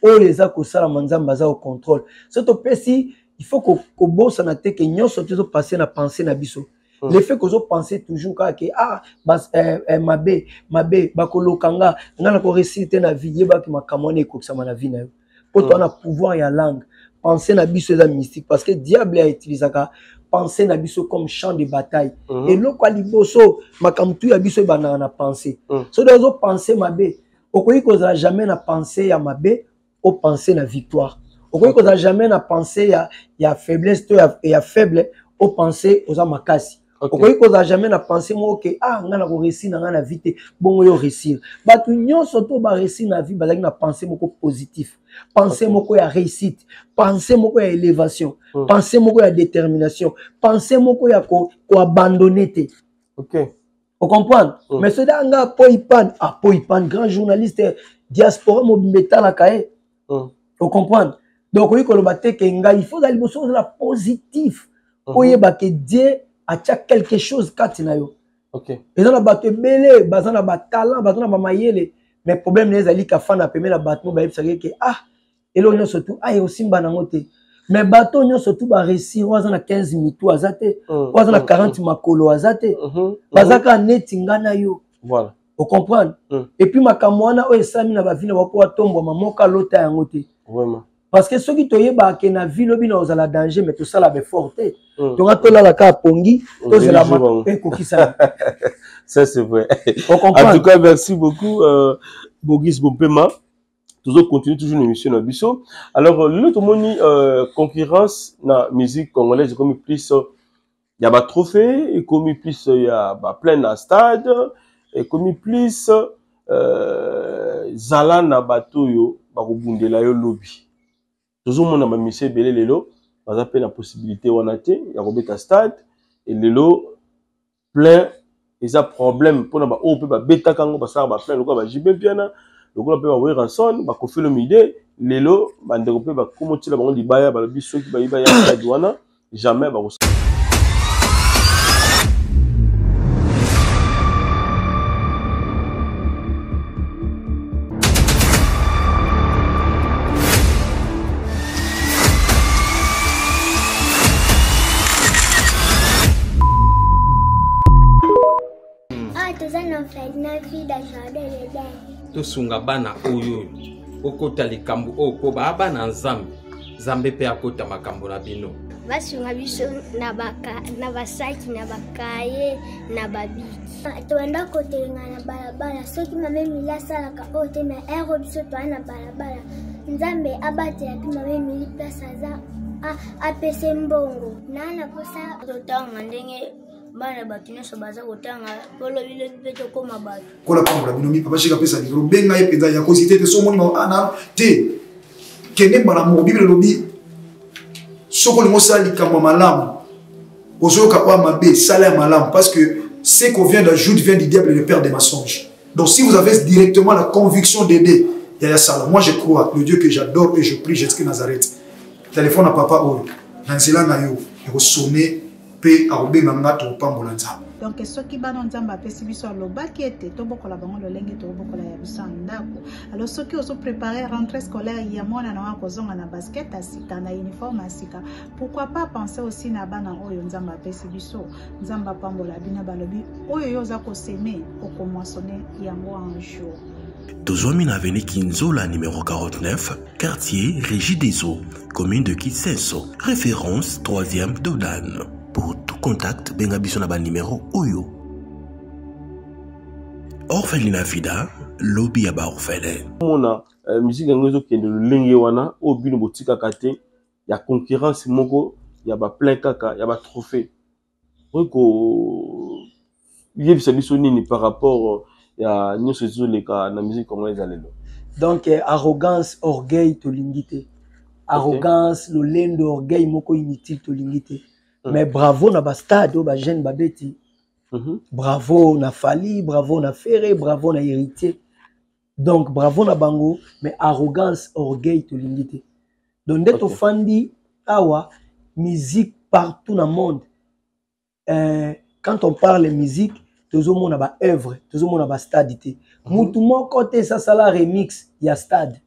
oyo eza kosalama nzambe aza au contrôle so topesi il faut kobosana te ke nyonso tozopasse na pensée na biso mm. le fait kozo penser toujours kaka ke ah bas, eh, eh, mabe mabe bakoloka nga nga na koresir te na vie yebaki makambo wana ekokisama na vie na yo mpo toza na pouvoir ya langue pensée na biso eza mystique parce que diable autilisaka pensée na biso comme champ de bataille mm -hmm. eloko ya liboso makambo tu ya biso ebandaka na pensée mm. soki ozo pense mabe okoki kozala jamais na pensée ya mabe o penser na victoire okoki kozala jamais na pensée ya, ya faiblesse to ya, ya faible o penser oza makasi okay. okoki kozala jamais na pensée moko ke ah ngai nako réussir na ngai na vie te bongo yo réussir bato nyonso to ba réussir na vie bazalaki na pensée moko positif pensée okay. moko ya réussite pensée moko ya élévation mm. pensée moko ya détermination pensée moko ya koabandonne ko te okay. ocomprendre mm. mais soki anga poipan ah poipan grand journaliste diaspora mobimba etalaka ye mm. ocomprendre donc okoki koloba te ke ngai il faut ozala liboso ozala positif mm -hmm. oyeba ke dieu atya quelque chose kati na yo okay. eza na bato ebele baza na batalent baza na bamayele mais problème na ye ezali kafanda pembe na bato mo bayebisaka ye ke ah eloko nyonso tu aye osimba nango te mais bato nyonso tu baréussir oyo aza na 15 mitu aza te mm, oyo aza na 40 mm, makolo aza te mm-hmm, baza kaka neti nga na yo voilà. ocomprendre mm. et puis makambo wana oyo esalami na bavi na bango mpo batombwama moko alota yango te Vraiment. parce que soki toyebaka ke na vie lobi na ozala danger mais tosala baeffort te mm. tonga tolala kaka pongi tozela ekokisana ça c'est vrai en tout cas merci beaucoup euh, Bogus Bompema tozo continuer toujours une émission na biso alors euh, lelo tomoni euh, concurrence na musique congolaise ekomi plus euh, ya ba trophée ekomi plus euh, ya ba plein na stade ekomi plus euh, zala na bato oyo bakobundela yo lobi tozomona ba musiciens ebele lelo baza mpe na possibilité wana te ya kobeta stade et lelo plein eza problème mpona baoyo mpe babetaka yango basalaka ba plein lokola ba JB Mpiana lokola mpe ba Werrason ba Koffi Olomide lelo bandeko mpe bakomotiela bango libaya balobi soki bayiba ya stade wana jamais bakosala Ah, toza na na vida jardin d'Eden. Tosunga bana oyo oyo okota likambo oyo mpo baa bana nzambe nzambe mpe akota makambo na bino basunga biso na basaki na bakaye na babiki tobanda kotelenga na balabala soki mama emili asalaka oyo te na ero biso toa na balabala nzambe abatela mpe mama emili place aza apese mbongo naa na mposa totanga ndenge bana bato nyonso baza kotanga mpo lobilobi mpe tokóma bato kola pambola bino mi papa shika apesa likolo benga ye mpenza ya kozite te so omoni ana te kende mbala moko biblia elobi soki olingi osala likambo ya malamu ozoyoka oyo mabe sala ya malamu parce que ce qu'on vient d'ajoute vient du diable le père des mensonges donc si vous avez directement la conviction d'aider yaya sala moi je crois le dieu que j'adore et je prie jésus nazareth telefone ya papa oyo na nzela na yo ekosone mpe akobenga nga tokopambola nzambe donc soki bana nzambe apesi biso alobaki ete tobokola bango lolenge tokobokola ya biso ya ndako alors soki ozoprépare rentrée scolaire ya mwana na yo akozonga na basket ya sika na uniforme ya sika pourquoi pas penser aussi na bana oyo nzambe apesi biso nzambe apambola bino balobi oyo yo oza koseme okomoisonne yango un jour Tozwami na avenue Kinzola numéro 49, quartier Régie des Eaux, commune de Kisenso, référence 3e Dodan. Pour tout contact, benga biso na ba numéro oyo. Orphelinat Vida, lobi ya ba orphelin. Mona euh, musique yango ezokende lolenge wana oyo bino botikaka te ya concurrence moko ya ba plein kaka ya ba trophée okoki koyebisa biso nini par rapport ya nyonso ezoleka na musique congolaise ya lelo? Donc eh, arrogance, orgueil tolingi te. Arrogance, lolendo, orgueil moko inutile tolingi te. Mais bravo na bastade oyo bajeune babeti. Bravo na Fally, bravo na Ferre, bravo na Héritier. Donc bravo na bango, mais arrogance, orgueil tolingi te. Donc nde tofandi awa, musique partout na monde, quand on parle musique, tozomona ba œuvre, tozomona ba stade te. Mutu moko te esasala remix ya stade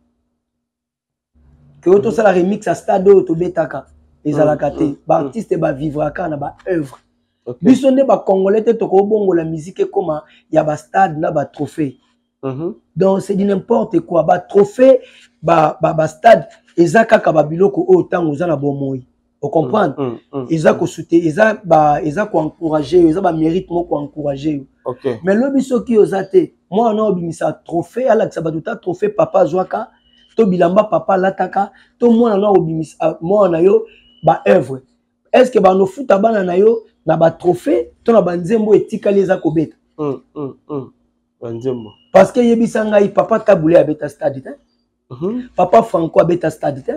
ke oyo tosala remix ya stade oyo tobetaka ezalaka te. Baartiste bavivraka na ba œuvre. Biso nde bacongolais te tokobongola musique ekoma ya bastade na batrophée. Donc c'est du n'importe quoi. Batrophée, bastade eza kaka babiloko oyo ntango oza na bomoi, ocomprendre, eza kosute, eza eza koencourage yo, eza bamérite moko koencourage yo. Mais lobi soki oza te, mwana obimisa trophée, alakisa bato ta trophée papa azwaka, to bilamba papa alataka, to mwana na obimisa, mwana na yo baœuvre, est ce que banofuta bana na yo na batrophée to na banzembo etikali eza kobeta? Banzembo. Parce que yebisa ngai, papa Tabu Ley abeta stade te, papa Franco abeta stade te,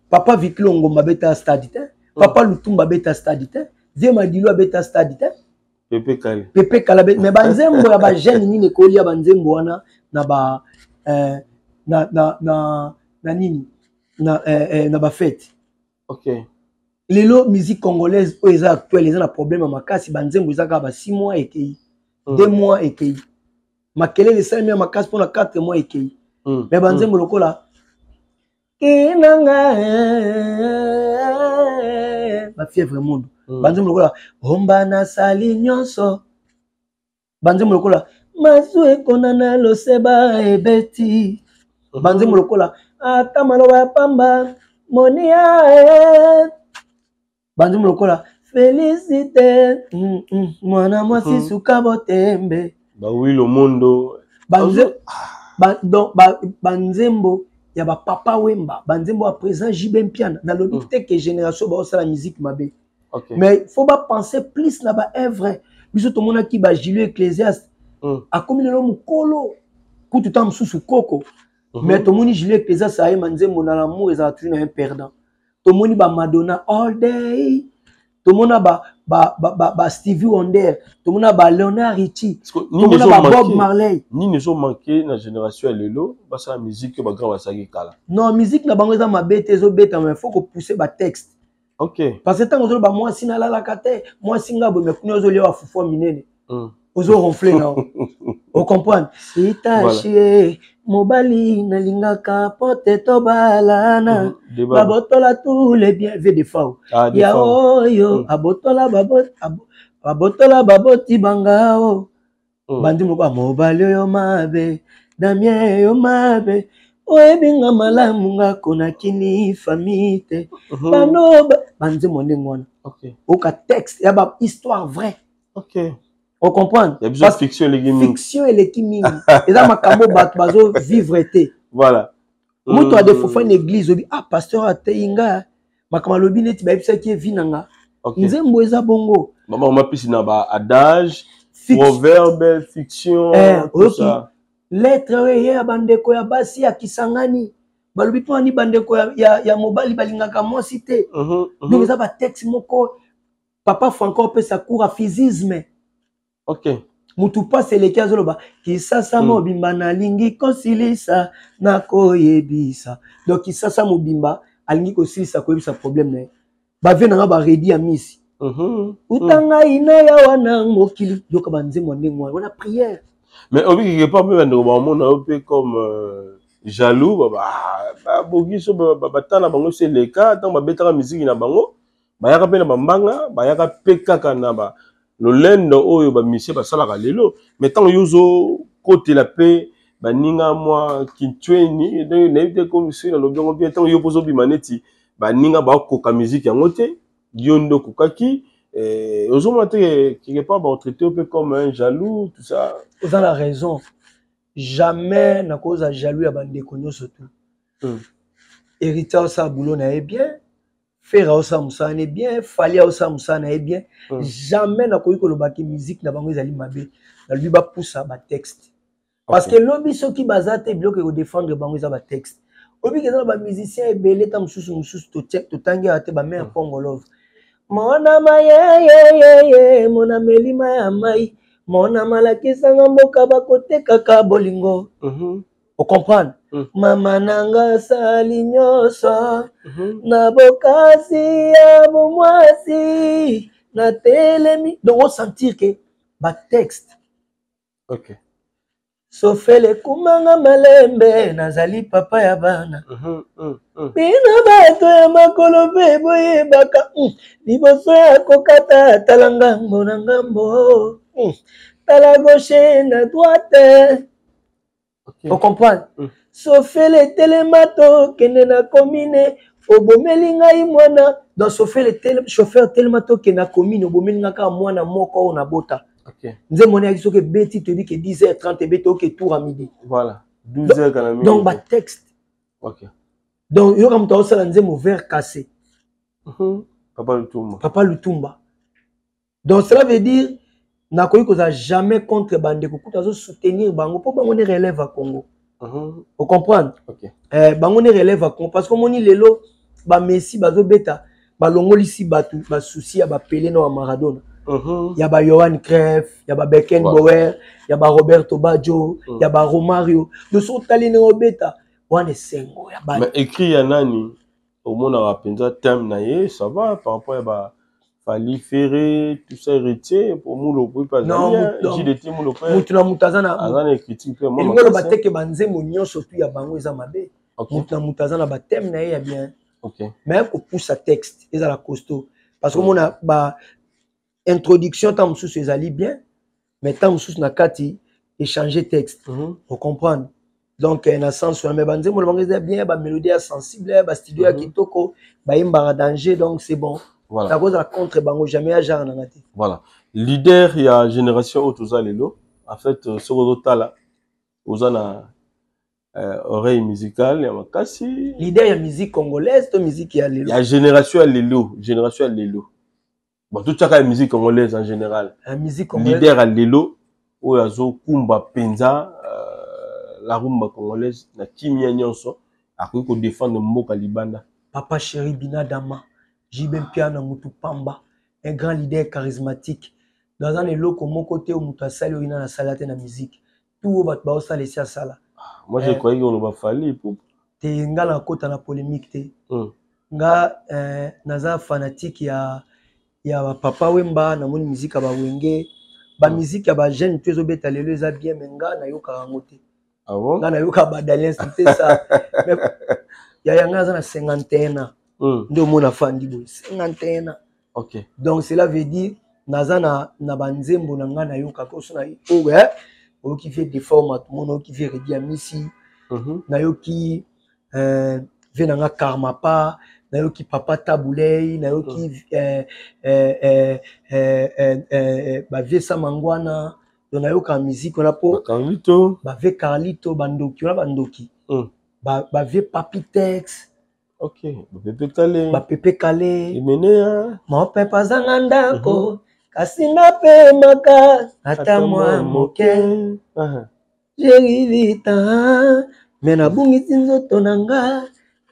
papa Vikilo Ngomba abeta stade te, papa Lutumba abeta stade te, vie Madilu abeta stade te. Pepe Kale. Pepe Kale. Mais banzembo ya bajeune nini ekolia banzembo wana na ba na, na, na, na nini na, na bafete? Lelo musique congolaise oyo eza actuelle eza na problème ya makasi. Banzembo eza kaka ba 6 mois ekei, 2 mois ekei, makelele esalemi ya makasi mpona 4 mois ekei. Mais banzembo lokola kinanga, bafièvre mundu, banzembo lokola omba nasali nyonso, banzembo lokola mazu ekona na loseba ebeti, banzembo lokola ata maloba ya pamba monia, banzembo lokola félicité mwana mwasi, suka botembe. Bawilo Mondo. Donc banzembo ya bapapa Wemba, banzembo ya président JB Mpiana. Nalobi te ke génération baosala musique mabe, mais faut bapenser plus na baœuvre. Biso tomonaki bajulio Ecclésiaste, akomi lelo mokolo, kutu ta mosusu koko, mais tomoni Julio Ecclésiaste ayema nzembo na l'amour ezala toujours na un perdant. Tomoni bamadonna all day, tomona ba Stevie Wonder, tomona ba Léonard Richie, tomona ba Bob Marley. Nini ezomanke na génération ya lelo basala musique oyo bagrand basalaki kala? Non, musique na bango eza mabe te, ezobeta, mais faut kopousser batexte. Parce que ntango ozoloba mwasi nalalaka te, mwasi nga boye, mais kuna ozolia bafufu ya minene, ozoronfle na ocomprendre sitashi. Mobali nalingaka pote tobalana, babotola tous les biens ve defao ya oyo abotola, babotola baboti banga o bandi moko. Mobali oyo mabe, Damien yo mabe, oyebinga malamu, nga konakini famille te. Bano banzembo ndenge wana, oka texte ya ba histoire vrai, ocomprendre. Ya biso fiction eleki mingi. Fiction eleki mingi, eza makambo bato bazovivre te. Moto adefofa na église, obi ah, pasteur ateyi nga makambo, alobi neti bayebisaki ye vi na nga. Nzembo eza bongo. Mama mapisi na ba adage, proverbe, fiction, tout ça. Lettre oyo eye ya bandeko ya basi ya Kisangani, balobi mpo ani bandeko ya mobali balingaka mwasi te. Donc eza batexte moko papa Franco opesa cours ya physisme. Mutu mpasi eleki, azoloba Kisasa mobimba nalingi kosilisa nakoyebisa. Donc Kisasa mobimba alingi kosilisa koyebisa problème na ye. Bavie nanga baredi ya misi uta ngai na ya wana mokili, yoka banzembo ya ndenge wana, wana prière. Mais obi quelque part mpe bandeko bamona yo mpe comme jaloux, baboki so batala bango so eleka ntango babetaka miziki na bango, bayaka mpe na bambanga, bayaka mpe kaka na ba lolendo oyo bamisie basalaka lelo. Mais ntango yo ozokotela mpe baninga mwa kintweni, nayebi te komi soki nalobi yango mpe, ntango yo mpo ozobima neti baninga bakoka miziki yango te, yo nde okokaki. Eh, ozomona te quelque part baotraite yo mpe comme un jaloux, tout ça. Oza na raison, jamais nakozala jaloux ya bandeko nyonso tu. Héritier osala boulot na ye bien, Ferre aosala mosala na ye bien, Fally aosala mosala na ye bien. Jamais nakoki kolobaki musique na bango ezali mabe. Nalobi bapusa batexte, parce que lobi soki baza te, biloko ekodefendre bango eza batexte. Obiki eza na bamusicien ebele, ta mosusu mosusu totangi awa te, bamare Pongolove, mona mayeyeyeye, mona melima ya mai, mona malakisanga mboka bakotekaka bolingo. Ocomprendre? Mama nanga asali nyonso na bokasi ya bomwasi, natelemi. Donc osentir ke batexte. Sofele ekumanga malembe, nazali papa ya bana. Bino bato ya makolo mpe boyebaka, liboso ya kokata, tala ngambo na ngambo, tala gauche na droite. Ocomprendre? Sofele etelema, tokende na commune, obomeli ngai mwana. Donc sofele, chauffeur telema, tokende na commune, obomeli ngai kaka mwana moko oyo nabota. Nzembo wana eyaki, soki ebeti, toyebi ke 10h30 ebeti, oke tour à midi. Voilà, 12 heures kana. Donc batexte. Donc yoka, moto aosala nzembo verre cassé. Papa Lutumba. Papa Lutumba. Donc cela veut dire nakoki kozala jamais contre bandeko, kuta azosoutenir bango mpo bango nde relève ya Congo. Ocomprendre? Eh, bango nde relève ya Congo, parce que omoni lelo bamessi bazobeta, balongolisi bato basusi ya bapele na ya Maradona, ya ba Johan Cruyff, ya ba Beckenbauer, ya ba Roberto Baggio, ya ba Romario. Donc soki otali ndenge obeta wana, esengo ya bana. Mais écrit ya nani omonaka mpenza thème na ye, ça va par rapport ya ba Fally, Ferré, tout ça, Héritier, po Mulopo mpe azali, JDT Mulopo? Mutu na mutu aza na aza na écriture mpe. Elingi oloba te ke banzembo nyonso tu ya bango eza mabe. Mutu na mutu aza na bathème na ye ya bien. Mais kopusa texte ezala costaud, parce que omona ba introduction ntango mosusu ezali bien, mais ntango mosusu na kati échanger texte. Ocomprendre? Donc na sens wana, mais banzembo na bango eza bien, bamélodie ya sensible, bastudio ya kitoko, bayembaka danger, donc c'est bon. Nakozala contre bango jamais, ya genre nanga te. Voilà, leader ya génération oyo toza lelo. En fait, soki ozotala, oza na oreille musicale ya makasi. Leader ya musique congolaise to musique ya lelo? Ya génération ya lelo, génération ya lelo. Bon, totiaka ya musique congolaise en général. Ya musique congolaise. Leader ya lelo oyo azokumba mpenza la rumba congolaise na kimia nyonso, akoki kodefendre mboka libanda? Papa Chéri Binadama, JB Mpiana, mutu pamba, un grand leader charismatique. Donc aza na eloko moko te oyo moto asali oyo nana asala te na musique. Tout oyo bato baosala, esi asala. Moi, je croyais oloba Fally Ipupa. Te, nga na kota na polémique te. Nga naza fanatique ya bapapa Wemba. Namoni musique ya bawenge, bamusique ya bajeune to ezobeta lelo eza bien, mais nga nayokaka yango te. Ah bon? Nga nayoka badaliens te sa. Yaya, nga aza na 51 ans. Nde omona afandi boye, 51 ans. Donc cela veut dire naza na banzembo na ngai nayokaka oso na oyo, oyoki vie deforme, mona oyoki vie Redi Amisi, nayoki vie na nga Karmapa, nayoki papa Tabulei, nayoki bavie Samangwana. Donc nayokaka musique wana mpo Carlito. Bavie Carlito, bandoki wana, bandoki, bavie Papi Tex. Ok, bapepe Kale. Bapepe Kale. Imenea. Mopepe azanga ndako, kasi napemaka ata mwa moke. Jerivita me nabungisi nzoto na nga,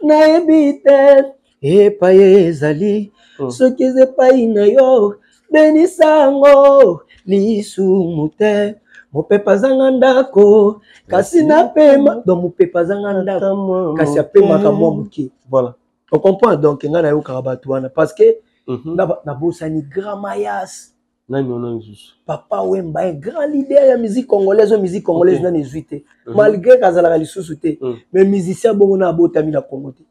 nayebi te epai ezali. Soki eza epai na yo, benisango lisumu te. Mopepe azanga ndako, kasi napema. Donc mopepe azanga ndako, kasi apemaka mwa moke. Voilà. Ocomprendre? Donc ngai nayokaka bato wana parce que nabosani grand Mayas. Nani wana lisusu? Papa Wemba, un grand leader ya musique congolaise oyo musique congolaise nani ezwi te. Malgré kazalaka lisusu te, mais musicien bongo na abotami na Congo te.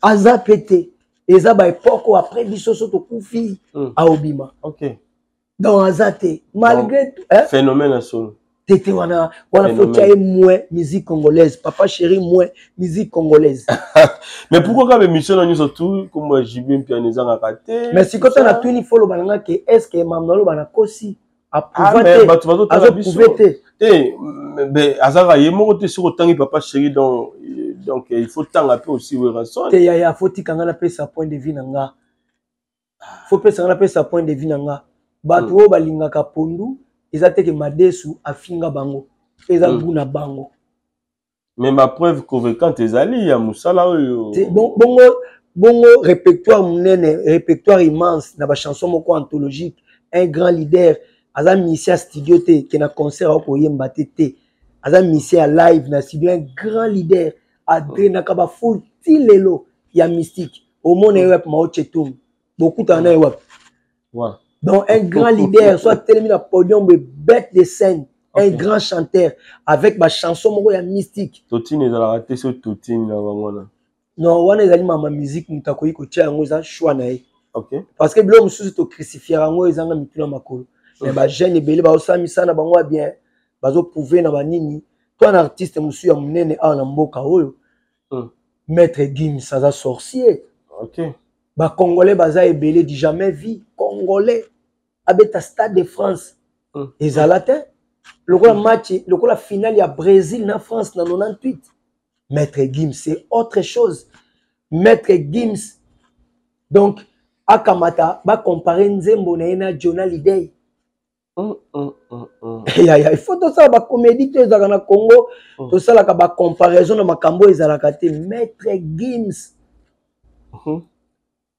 Aza pe te, eza baépoque oyo après biso so tokufi, aobima. Donc aza te malgré tout, phénomène ya solo. Tete wana wana faut tia ye moins musique congolaise, papa chéri moins musique congolaise. Mais pourquoi kaka émission na nyonso tout kombo JB Mpiana ezangaka te? Mais sikoyo na tuni fo loba na nga ke est ce que mamu naloba na kosi approuva te? Bato bazotala biso te. Te, mais azalaka ye moko te. Soki otangi papa chéri, donc il faut tanga mpe aussi Werrason. Te yaya, faut tika nga napesa point de vue na nga. Faut pesa nga napesa point de vue na nga. Bato oyo balingaka pondu, eza te ke madesu afinga bango, eza goût na bango. Mais bapreuve convaincante ezali ya mosala oyo. Bongo bongo répertoire monene, répertoire immense na bachanson moko anthologique. Un grand leader aza musicien ya studio te, ke na concert akoyemba te. Te, aza musicien ya live na studio. Un grand leader adrainaka bafoule ti lelo ya mystique. Omona ye wapi? Mao Tse-tung bokutana na ye wapi? Donc un grand leader soit atelemi na podium boye, bête de scène, un grand chanteur avec bachanson moko ya mystique. Totine ezalaka te, so totine na bango wana. Non, wana ezali mama musique, moto akoki kotia yango, eza choix na ye. Parce que biloko mosusu tocrucifier yango, ezanga mitu na makolo. Mais bajeune ebele baosala misala na bango ya bien, bazoprouve na banini. To na artiste mosusu ya monene awa na mboka oyo, Maître Gims aza sorcier. Bacongolais baza ebele, du jamais vu congolais abeta Stade de France. Ezala te lokola match, lokola finale ya Brésil na France na 98. Maître Gims, c'est autre chose. Maître Gims, donc akamata bacompare nzembo na ye na John Hallyday. Yaya, il faut tosala bacomédie to ezalaka na Congo. Tosalaka bacomparaison na makambo oyo ezalaka te. Maître Gims,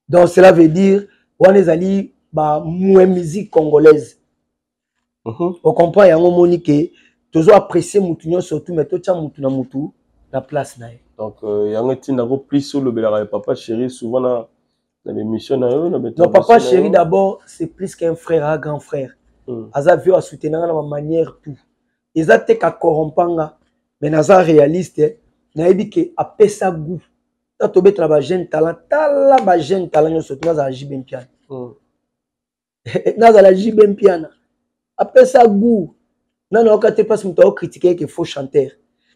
donc cela veut dire wana ezali bamwe musique congolaise. Ocomprend yango? Omoni ke tozo apprécier mutu nyonso tu, mais totya mutu na mutu na place na ye. Donc yango etindako plus olobelaka ya papa chéri souvent na l'émission na yo na. Non, papa chéri d'abord, c'est plus qu'un frère, un grand frère. Aza vieux, asoutenanga na bamanière tout. Eza te ka corrompanga, mais naza réaliste, nayebi ke apesa goût. Ta tobetela bajeune talent, tala bajeune talent nyonso tu, nazala JB Mpiana. Nazala JB Mpiana, apesa goût. Nano ayoka te place moto aokritike ke faux chanteur.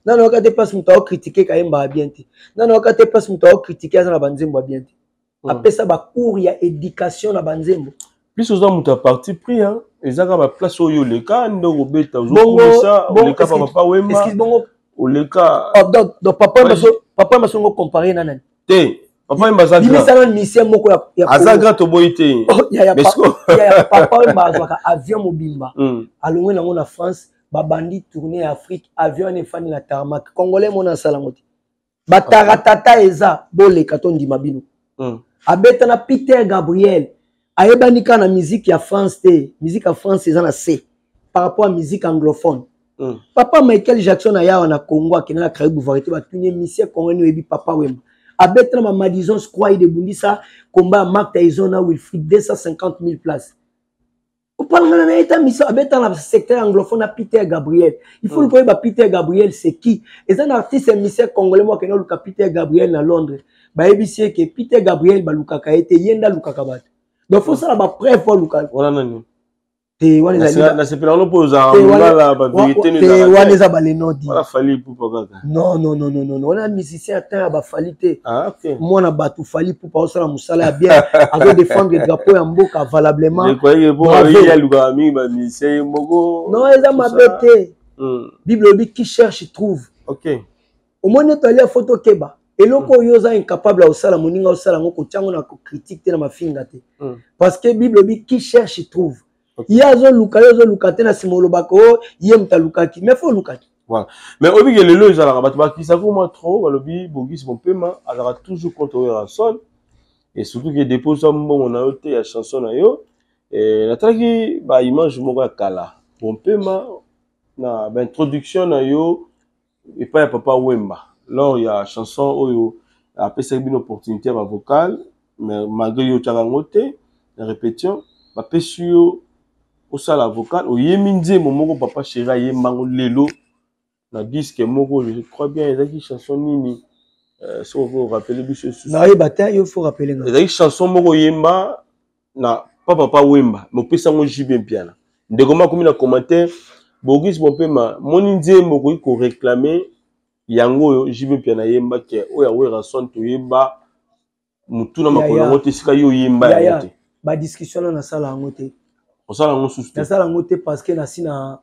Nano ayoka te place moto aokritike kayembaka bien te. Nano ayoka te place moto aokritike aza na banzembo ya bien te. Apesa bacours ya éducation na banzembo. Plus oza moto ya parti pris, hein? Eza kaka baplace oyo oleka nde okobeta, ozokumisa oleka pa papa Wemba. Bongo oleka. Oh, donc papa Masongo compare na nani? Te, papa Wemba aza grand. Bimisana musicien moko ya Aza grand, toboyi te. Oh, ya papa Wemba azwaka avion mobimba, alongwe nango na France, babandi tournée ya Afrique, avion wana efandi na tarmac. Congolais mona asala yango te. Bataratata eza boleka to ndima bino. Abeta na Peter Gabriel, ayebani kaka na musique ya France te. Musique ya France eza na c par rapport à musique anglophone. Papa Michael Jackson ayawa na Congo, akende na Caraïbe Variété, batuni ye monsieur Congo nini oyebi? Papa Wemba abeta na bamadison squad, ebundisa komba ya Mark Tyson na Wilfried, 250 000 places. Opalangana na ye ta miso. Abeta na secteur anglophone na Peter Gabriel. Il faut koyeba Peter Gabriel, c'est qui? Eza na artiste ya musicien congolais moko akende oluka Peter Gabriel na Londres, bayebisi ye ke Peter Gabriel balukaka ye te, ye nde alukaka bato. Donc faut sala bapreuve po aluka. Wana nani? Te, wana ezali nasepela wana mpo ozalaka mongala, bavérité. Te, wana eza balenodi. Wana Fally Ipupa kaka. Non, non, non, non, non, wana musicien ata ya baFally te. Ah, ok. Mwana bato Fally Ipupa osala mosala ya bien, azodéfendre drapeau ya mboka valablement. Jekwayeke mpo ye alukaka mingi bamusicien ye moko. Non, eza mabe te. Bible elobi: qui cherche trouve. Omoni ete alia, fo tokeba eloko oyo oza incapable ya kosala, moninga osala yango, kotia yango na critique te, na mafinga te. Parce que Bible elobi: qui cherche trouve. Ye azoluka, ye ozoluka te, na nsima olobaka o ye moto alukaki, mais fo olukaki. Voilà, mais oyebi ke lelo ezalaka bato bakisaka mwa trop, balobi Bogisi Mopema azalaka toujours contre Werrason, et surtout ke dépose mbongo na yo te ya chanson na yo. Natalaki baimage moko ya kala, Bompema, na baintroduction na yo epai ya papa Wemba lors ya chanson oyo apesaki bino opportunité ya bavocal. Mais malgré yo otyaka yango te na répétition, bapesi yo osala vocal, oyembi nzembo moko papa chéri ayembango lelo na disque moko. Je crois bien ezalaki chanson nini? Soki oko rappeler biso lisusu. Nayeba te, yo faut rappeler nga. Ezalaki chanson moko oyemba na pa papa Wemba, mais opesi yango JB Mpiana. Ndeko makomi na commentaire. Bogus Bompema, moni nzembo okoki koréclamer yango oyo JB Mpiana ayembaki, oyo ya Werrason toyeba mutu na makolo yango te, esika yo oyemba yango te. Badiscussion na nasala yango te. Osala yango susu te? Nasala yango te parce que nasi na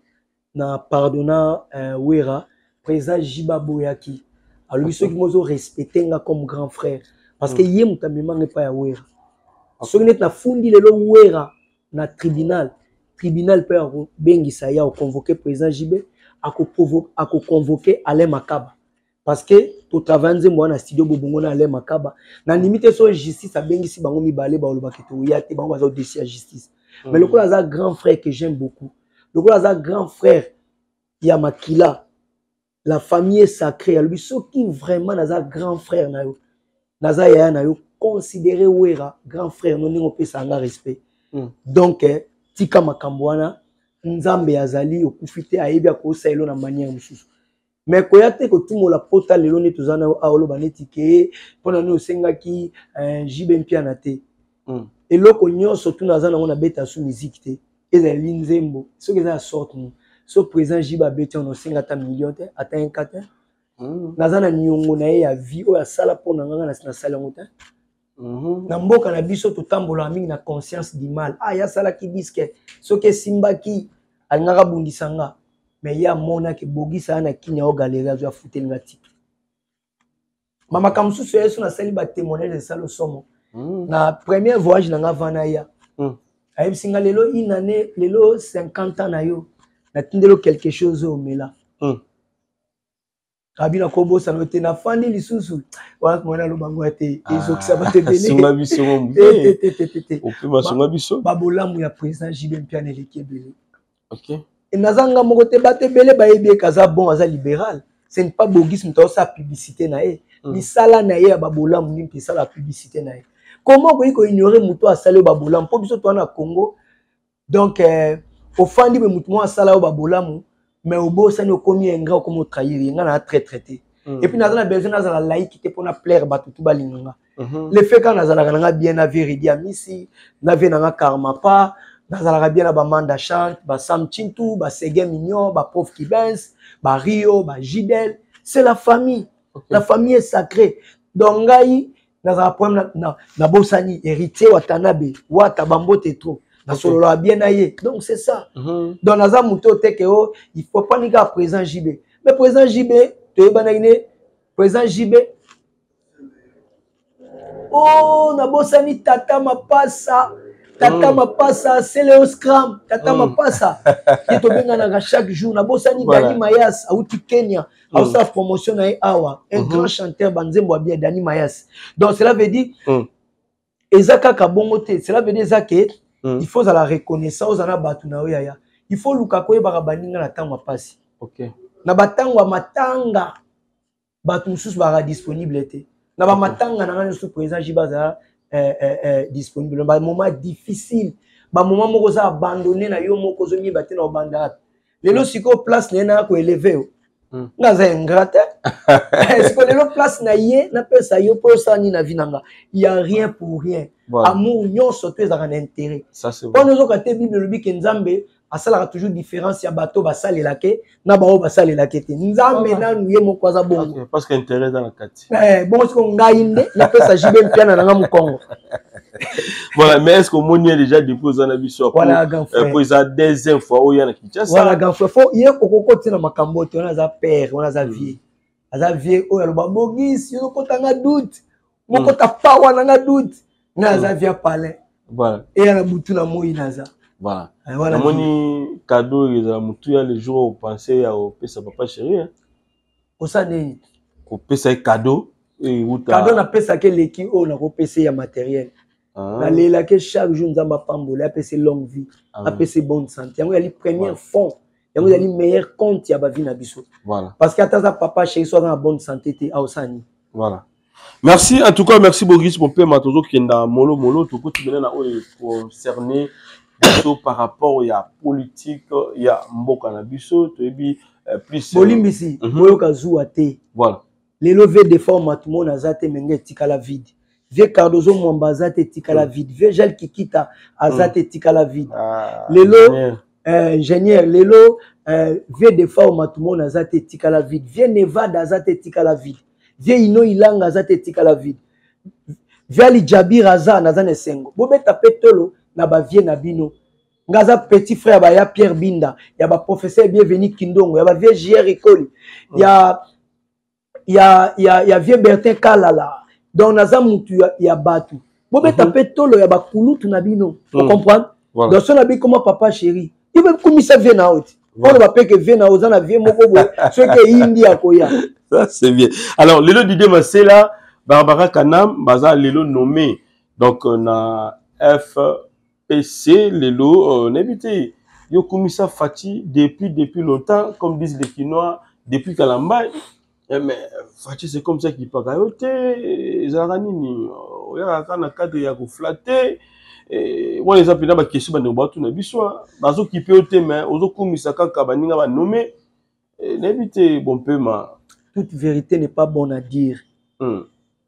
pardonna Wera. Président JB aboyaki, alobi soki mozo respecte nga comme grand frère, parce que ye moto amemanga epai ya Wera. Soki neti nafundi lelo Wera na tribunal, tribunal mpe akobengisa ye, akoconvoke président JB, akoconvoke Alain Makaba, parce que totravaille nzembo wana na studio Bobongo na Alain Makaba. Nandimi te so justice abengisi bango mibale, balobaki toya te, bango baza au-dessus ya justice. Mais lokola aza grand frère que j'aime beaucoup, lokola aza grand frère ya makila, la famille est sacrée, alobi soki vraiment naza grand frère na yo, naza yaya na yo, considéré Wera grand frère no ndenge opesa nga respect. Donc tika makambo wana, Nzambe azali, okufi te, ayebi akosala elo na manière mosusu. Mais koya te kotumola pota lelo nde toza na awa, oloba neti ke mpona nini osengaki JB Mpiana te. Eloko nyonso tuna aza nango, nabeta su musique te, ezali nzembo soki eza ya sorte nini. So président JB abeti wana, osenga ata million te, ata un ka te. Naza na niongo na ye ya vie oyo asala mpo na nganga, nasali yango te. Na mboka na biso totambolaka mingi na conscience du mal. Ah, ye asalaki disque, soki esimbaki alingaka abundisa nga. Mais ye amonaki ebogisa ya na kini ya ogalerie, azwi afuteli nga tike. Bamakambo mosusu ya ye so nasali batémoignage, esali osomo. Na premier voyage na nga vana ya ayebisi nga lelo une année, lelo 50 ans na yo, natindeli quelque chose oyo omela. Abi nakobosana yo te, nafandi lisusu wana mwana aloba ngo te, ezokisa bato ebelesunga biso. Babolamu ya président JB Mpiana eleki ebele. Naza nga moko te, bato ebele bayebi eke aza bon, aza libéral. Ce n'est pas Bogis moto aosala publicité na ye. Misala na ye ya babolamu nini mpe esala publicité na ye. Comment okoki koignore moto asali oyo babolamu? Mpo biso toza na Congo, donc ofandi boye, motu moko asala oyo babolamu, mais obosani, okomi ingrat, okomi otrahir ye. Nga na traître te. Et puis naza na besoin nazala laïque te mpona plaire bato tu balinga nga. Le fait kaka nazalaka nanga bien na vie Redi Amisi, na vie nanga Karma pa, nazalaka bien na bamanda chante, basam Chintu, basege mignon, baprof Kibens, bario, bagidel, c'est la famille. La famille est sacrée. Donc ngai nazala problème nabosani héritier Watanabe, wata bambote trop, nasololaka bien na ye. Donc c'est ça. Donc naza moto oyo teke o il faut pas nika président JB. Mais président JB toyebanaki ne président JB. Oh, nabosani tata Mapasa, tata Mapasa, Seleo Scram, tata Mapasa ye tobenganaka chaque jour. Nabosani Dani Mayas, auti Kenya, aosala promotion na ye awa, un grand chanteur, banzembo ya bien, Dani Mayas. Donc cela veut dire eza kaka bongo te. Cela veut dire eza ke il faut ozala reconnaissant, ozala na bato na yo yaya. Il faut luka koyebaka baninga na ntango ya pasi, na batango ya matanga. Bato mosusu bazala disponible te na bamatanga na ngai nyonso. Président JB azala disponible na bamoment difficile, bamoment moko oza abandonné na yo moko, ozomiyeba te na obanda wapi lelo. Sikoyo place na ye naya koeleve yo, nga aza ingrat te. Sikoyo lelo place na ye napesa yo mpo osala nini na vie na nga? Ya rien pour rien. Amour nyonso to ezalaka na intérêt. Wana ozoka te, Bible elobi ke Nzambe asalaka toujours différence ya bato basalelake na baoyo basalelake te. Nzambe nanu ye moko aza bongo. Parce que intérêt eza na kati. Bongo siko ngai nde napesa JB Mpiana na nga mokongo. Voilà, mais est ce que omoni ye déjà depuis oza na biso? Voilà, grand frère. Po eza deuxième fois oyo ya na Kinshasa. Voilà, grand frère, fo ye okokoti na makambo te. Wana aza père, wana aza vieux, aza vieux oyo aloba bogisi ozokota nga doute, mokota pawa na nga doute, nga aza vieux palais. Eya na butu na moi naza. Voilà. Namoni cadeau ezala motuya le jour opense ya kopesa papa chéri. Osala nini? Kopesa ye cadeau. Euta cadeau napesaki eleki oyo nakopesa ya matériel. Nalelaki chaque jour Nzambe apambola, apesa longue vie, apesa bonne santé. Yango ezali première fond, yango ezali meilleur compte ya bavie na biso. Parce que ata aza papa chéri, so aza na bonne santé te, aosala nini? Voilà. Merci en tout cas, merci Bogus Mopema. Tozokenda molo molo, tokoti mena na oyo concerné biso par rapport ya politique ya mboka na biso. Toyebi plus bolimbisi, boyoka zuwa te. Lelo ve deforme matumona aza te, menge etikala vide. Vie Cardozo Mwamba aza te, etikala vide. Vie Gel Kikita aza te, etikala vide. Lelo. Ingénieur lelo, vieux Defao Matumona aza te, etikala vide. Vieux Nevada aza te, etikala vide. Vieux Ino Ilanga aza te, etikala vide. Vieux Ali Jabir aza, naza na esengo. Bobeta mpe tolo na bavieux na bino. Nga aza petit frère ba ya Pierre Binda, ya ba professeur Bienvenu Kindongo, ya ba vieux JR Ikoli, ya vieux Bertin Kalala. Donc naza mutu ya bato. Bobeta mpe tolo ya bakulutu na bino. Ocomprendre? Voilà. Donc so na bi koma papa chéri, yo mpe kumisa vieux na yo ti. Oyo bapeke vieux na oza na vieux moko boye, soki eyindi akoya. Ça c'est bien. Alors lelo Didier Masela, Barbara Kanam baza lelo nommé donc na FPC lelo, nayebi te, yo kumisa Fatshi depuis longtemps, comme disent les Kinois, depuis Kalambay. Eh, mais Fatshi, c'est comme ça qu'il paka yo te, ezalaka nini? Oyaka kaka na cadre ya koflatter. Wana eza mpenza baquestion bandeko batuna biso, bazokipe yo te, mais ozokumisa kaka baninga banome. Nayebi te, Bompema. Toute vérité n'est pas bonne à dire.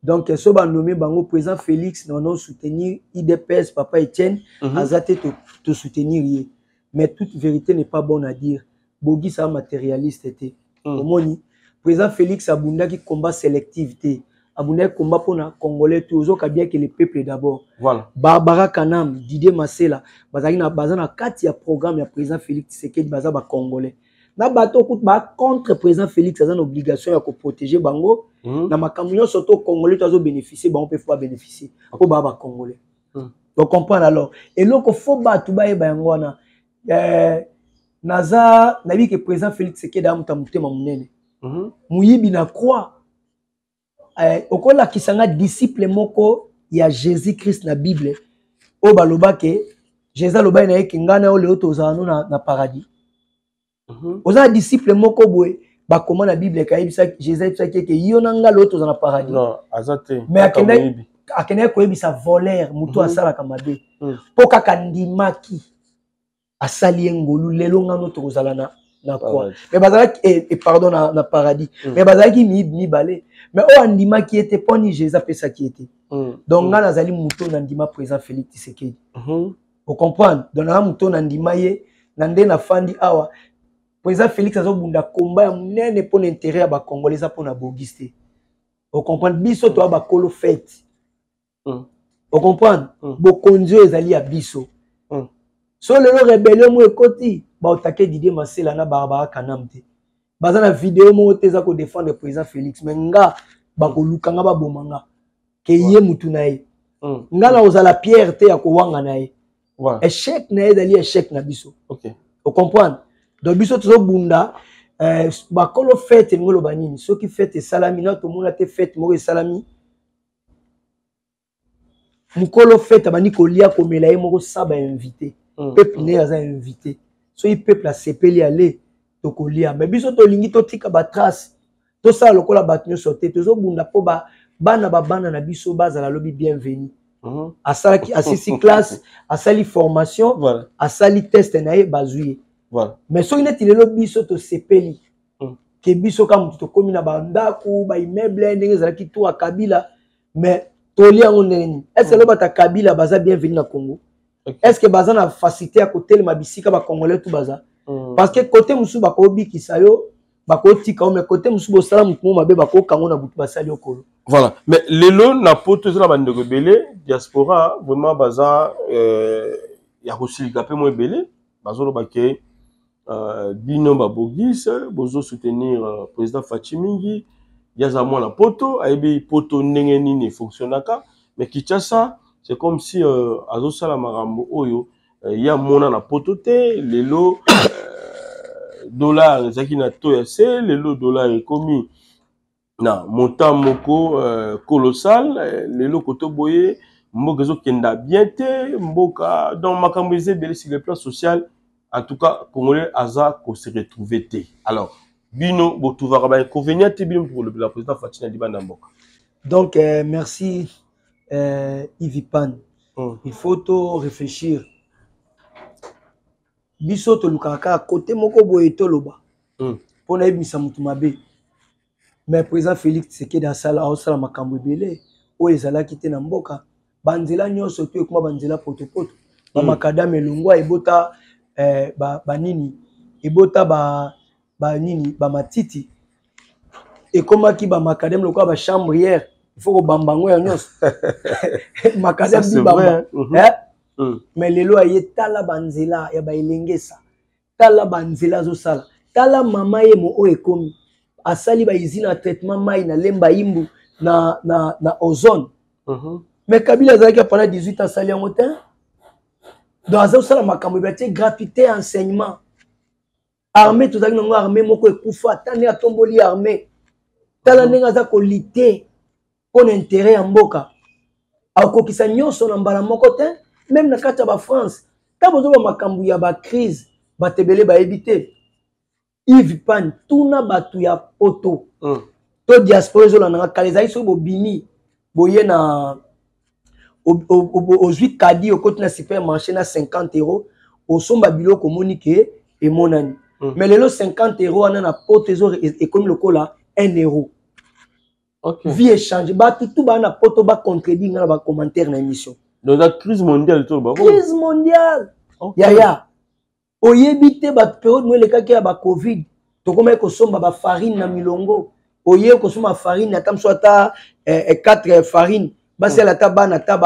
Donc so banome bango, président Félix na no soutenir UDPS, papa Etienne aza te, to soutenir ye. Mais toute vérité n'est pas bonne à dire. Bogisa matérialiste te. Omoni président Félix abundaki combat sélectif te, abundaki combat mpona Congolais te. Ozoka bien que le peuple d'abord. Voilà. Barbara Kanam, Didier Masela bazalaki na, baza na kati ya programme ya président Félix Tshisekedi, baza bacongolais. Na bato kutu ba contre président Félix aza na obligation ya koprotéger bango na makambo nyonso to Congolais to azobénéficie, bango mpe fo babénéficie mpo baa bacongolais. Donc comprendre. Alors eloko fo bato bayeba yango wana, naza nayebi ke président Félix Tshisekedi aza moto ya motema monene. Moyibi na croix, okolakisa nga disciple moko ya Jésus Christ na Bible oyo balobake Jésus alobaki na ye ke ngai na yo lelo tozala no na paradis? Oza na disciple moko boye bakoma na Bible kayebisaki Jésus ayebisaki eke yo na ngai lelo tozala na paradis? Non, aza te. Mais Kaka moyibi. Akendaki koyebisa voleur, motu asalaka mabe, mpo kaka ndimaki, asali ye ngolu. Lelo ngano tokozala na croix. Paradis. Mais bazalaki, pardon, na paradis. Mais bazalaki miyibi mibale, mais oyo andimaki ye te, mponi Jésus apesaki ye te. Donc ngai nazali moto na ndima président Félix Tshisekedi. Ocomprendre? Donc naza moto na ndima ye na nde nafandi awa. Président Félix azobunda komba ya monene mpona intérêt ya bacongolais, eza mpona Bogis te. Ocomprendre? Biso toya bakolo fete. Ocomprendre? Bokonzi oyo ezali ya biso. So lelo rébellion mo ekoti, baotake Didier Masela na Barbara Kanam te. Baza na video moko te eza kodéfendre président Félix, mais nga bakoluka nga baboma nga ke ye mutu na ye. Nga na kozala pierre te ya kowanga na ye. Échec na ye ezali échec na biso. Ocomprendre? Donc biso tozobunda, bakolo fete elingi oloba nini? Soki fete esalami na tomona te, fete moko esalami, mokolo fete abandi kolia komela ye moko sa bainvité. Peuple nde aza invité. Soki peuple asepeli, ale tokolia. Mais biso tolingi totika batrace, tosala lokola bato nyonso te. Tozobunda mpo bana babana na biso bazala lobi bienvenu. Asalaki, asisi classe, asali formation, asali test na ye, bazwi ye. Mais soki neti lelo biso tosepeli ke biso ka motu tokómi na bandako, baimmeuble ndenge ezalaki tour ya Kabila, mais tolia yango ndenge nini? Est ce que lobata Kabila baza bienvenu na Congo? Est ce que baza na facilité ya kotelema bisika bacongolais tu baza? Parce que côté mosusu bakobikisa yo, bakotika yo, mais côté mosusu bosala motu mo mabe, bakokango na butu, basali yo kolo. Voilà. Mais lelo na poto eza na bandeko ebele, diaspora vraiment baza ya kosilika mpe mo ebele bazoloba ke bino babogis bozosoutenir président Fatshi mingi. Ye aza mwana poto, ayebi poto ndenge nini efonctionnaka, mais Kinshasa, c'est comme si azosala makambo oyo ye amona na poto te. Lelo dollar ezalaki na taux ya se, lelo dollar ekomi na montant moko colossal. Lelo koto boye mboka ezokenda bien te, mboka donc makambo eza ebele sur le plan social. En tout cas Congolais aza kose retrouver te. Alors bino botrouvaka bainconvénient te, bino kolobela président Fatshi na libanda mboka? Donc merci, Ivipan. Il faut to réfléchir. Biso tolukaka kaka côté moko boye toloba mpo nayebisa motu mabe, mais président Félix Tshisekedi asala, aosala makambo ebele oyo ezalaki te na mboka. Banzela nyonso to ekoma banzela potopoto, bamakadame elongwa, ebota. eh, banini ba ebota banini ba bamatiti ekomaki bamakadem lokola bachambrière il faut kobamba yango ya nyonso makadem bibamba eh? Mais lelo aye, tala banzela ya baelengesa, tala banzela azosala, tala mama yemo oyo ekomi, asali bausine ya traitement mai na Lemba Imbu na ozone. Mais Kabila azalaki pendant 18 ans, asali yango te. Donc azosala makambo ebele, atie gratuité ya enseignement. Armée, tozalaki nango armée moko ekufa, ata ndenge atomboli armée, tala ndenge aza kolite mpo na intérêt ya mboka. Akokisa nyonso na mbala moko te. Même na kati ya bafrance, ntango bozoba makambo ya bacrise, bato ebele bayebi te. Yves Pan, tuna bato ya poto to diaspora ezolandanga. Kala ezali soki bobimi boye na ozwi kadi, okoti na supermarché na 50 euro, osomba biloko, omoni ke emonani. Mais lelo 50 euro wana na poto ekomi lokola 1 euro. Vie échange. Bato tu baa na poto bacontredire nga na bacommentaire na émission. Donc eza crise mondiale to bango? Crise mondiale, yaya. Oyebi te, bapériode mo elekaki ya bacovid, tokomaki kosomba bafarine na milongo. Oye kosomba farine, ata mosu ata 4 farine, basala ata bana ata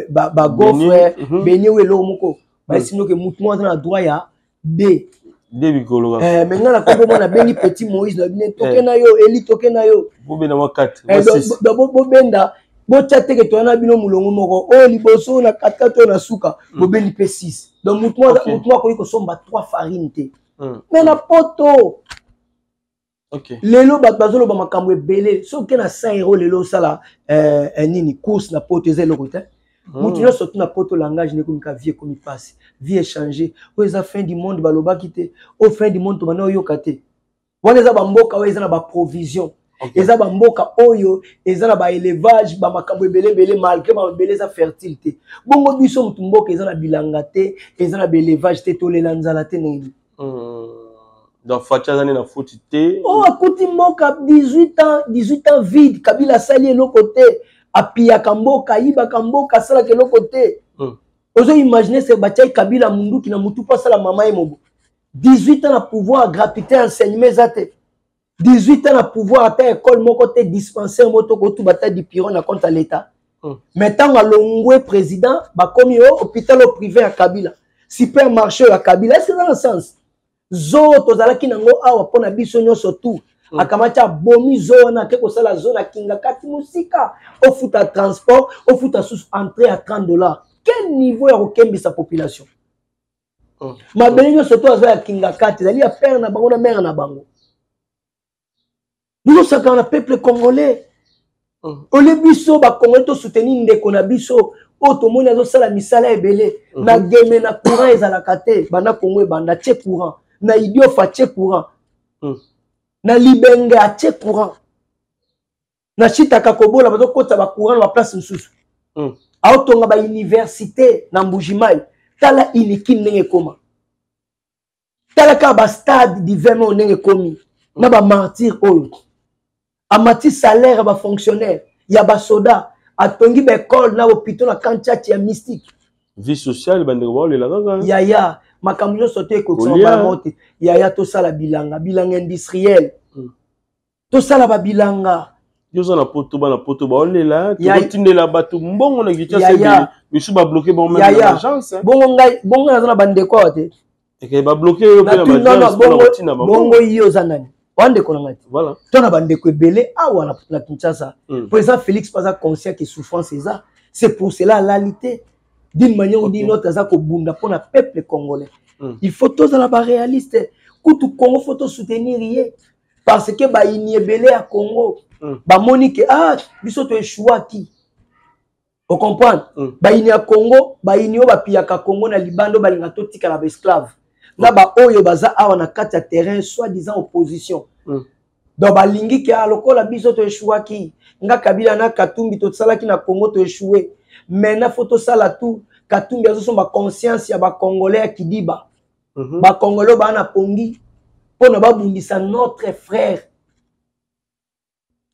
bagaufre, beignets oyo eloko moko bayesi noke, mutu moko aza na droit ya d de bikolo. Mais nga na kombo mwana abengi petit Moïse na bine, toke na yo, eli toke na yo. Bobenda mwa 4. Bobenda, botya teke, toya na bino molongo moko, oyo liboso na katikati, oyo na suka. Bobendi mpe 6. Donc mutu moko akoki kosomba 3 farine te. Mais na poto lelo, bato bazoloba makambo ebele. Soki oke na 100 euro lelo, osala nini, course na poto, eza eloko te. Mutu nyonso tu na poto, langage nekomika vie ekomi mpasi, vie échange. Oyo eza fin du monde balobaki te, oyo fin du monde tobanda oyoka te. Wana eza bamboka oyo eza na baprovision, eza bamboka oyo eza na baélevage, bamakambo ebele ebele, malgré mabele eza fertile te. Bongo biso motu mboka eza na bilanga te, eza na baélevage te, tolela nzala te ndenge nini? Donc Fatshi aza nde na faute te? Oyo akuti mboka 18 ans, 18 ans vide. Kabila asali eloko te, apiyaka mboka, ayibaka mboka, asalaka eloko te. Ozo imagine se batiaki Kabila munduki na mutu mpo asala mama ye mobo. 18 ans na pouvoir, gratuité enseignement eza te. 18 ans na pouvoir, ata école moko te, dispensaire moko tokotuba ata dipiro na compte ya l'État. Mais ntango alongwe président, bakomi o hôpital au privé ya Kabila, supermarché ya Kabila. Est-ce eza na sens? Zoo tozalaki nango awa mpo na biso nyonso tu, akamati, abomi zoo wana, ake kosala zoo na Kinga Kati mosika, ofuta transport, ofuta susu entrée ya 30 dollars. Quel niveau ya kokembisa population? Mabele nyonso to azwa ya Kinga Kati ezali ya père na bango na mère na bango. Bozosakana na peuple congolais. Ole biso bacongolais tosoutenir ndeko na biso oyo tomoni azosala misala ebele. Na Geme na courant ezalaka te, banda Congo ebanda atie courant. Na Idiofa atie courant, na Libenge atie courant, na Chitaka kobola bazokotisa bacourant na baplace mosusu. Aotonga bauniversité na Mbujimai. Tala Unikin ndenge ekoma, tala kaka bastade divin oyo ndenge ekomi na bamartyr oyo. Amati salaire ya bafonctionnaire, ya basoda, atongi baekole na hôpitaux na kantiati ya mystique. Vie sociale, bandeko baolela kaka. Yaya, makambo nyonso te ekokisama mbala moko te. Yaya, tosala bilanga, bilanga industriel, tosala babilanga. Yo oza na poto, bana poto baolela, tokotindela bato mbongo na Kinshasa, misu babloke bango même na agence. Bongo ngai, bongo naza na bandeko awa te? Eke babloke yo mpe na baagence mpona kotinda bango. Bongo ye oza nani wa ndeko na ngai te? Voilà. To na bandeko ebele awa na Kinshasa. Président Félix mpe aza conscient ke souffrance eza, c'est pour cela alali te. D'une manière ou d'une autre, aza kobunda mpona peuple congolais. Il faut tozala baréaliste. Kutu Congo, faut tosoutenir ye, parce que bayini ebele ya Congo bamoni ke ah, biso toeshuwaki. Ocomprendre? Bayini ya Congo, bayini oyo bapiyaka Congo na libanda, oyo balinga totikala baesclave, na baoyo baza awa na kati ya terrain, soit disant opposition. Donc balingi ke ah, lokola biso toeshuwaki, nga Kabila na Katumbi tosalaki na Congo, toeshue, maintenant faut tosala tout. Katumbi azosomba conscience ya bacongolais ya kidiba, bacongolais oyo baa na pongi, mpona babundisa notre frère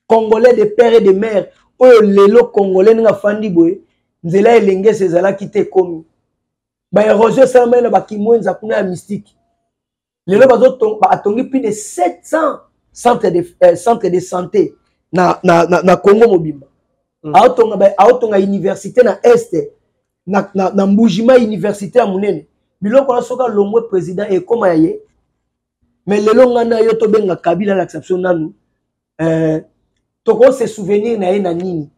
congolais de père et de mère. Oyo lelo congolais ndenge afandi boye, nzela Elengesi ezalaki te, ekomi. Baérosion esalamaki na bakimwenza kuna ya mystique. Lelo atongi plus de 700 centre de santé na Congo mobimba. Aotonga université na Est, na Mbujima, université ya monene. Biloko wana, soki alongwe président, ekóma ya ye. Mais lelo ngai na yo tobenga Kabila alakisa biso nanu, tokose souvenir na ye na nini,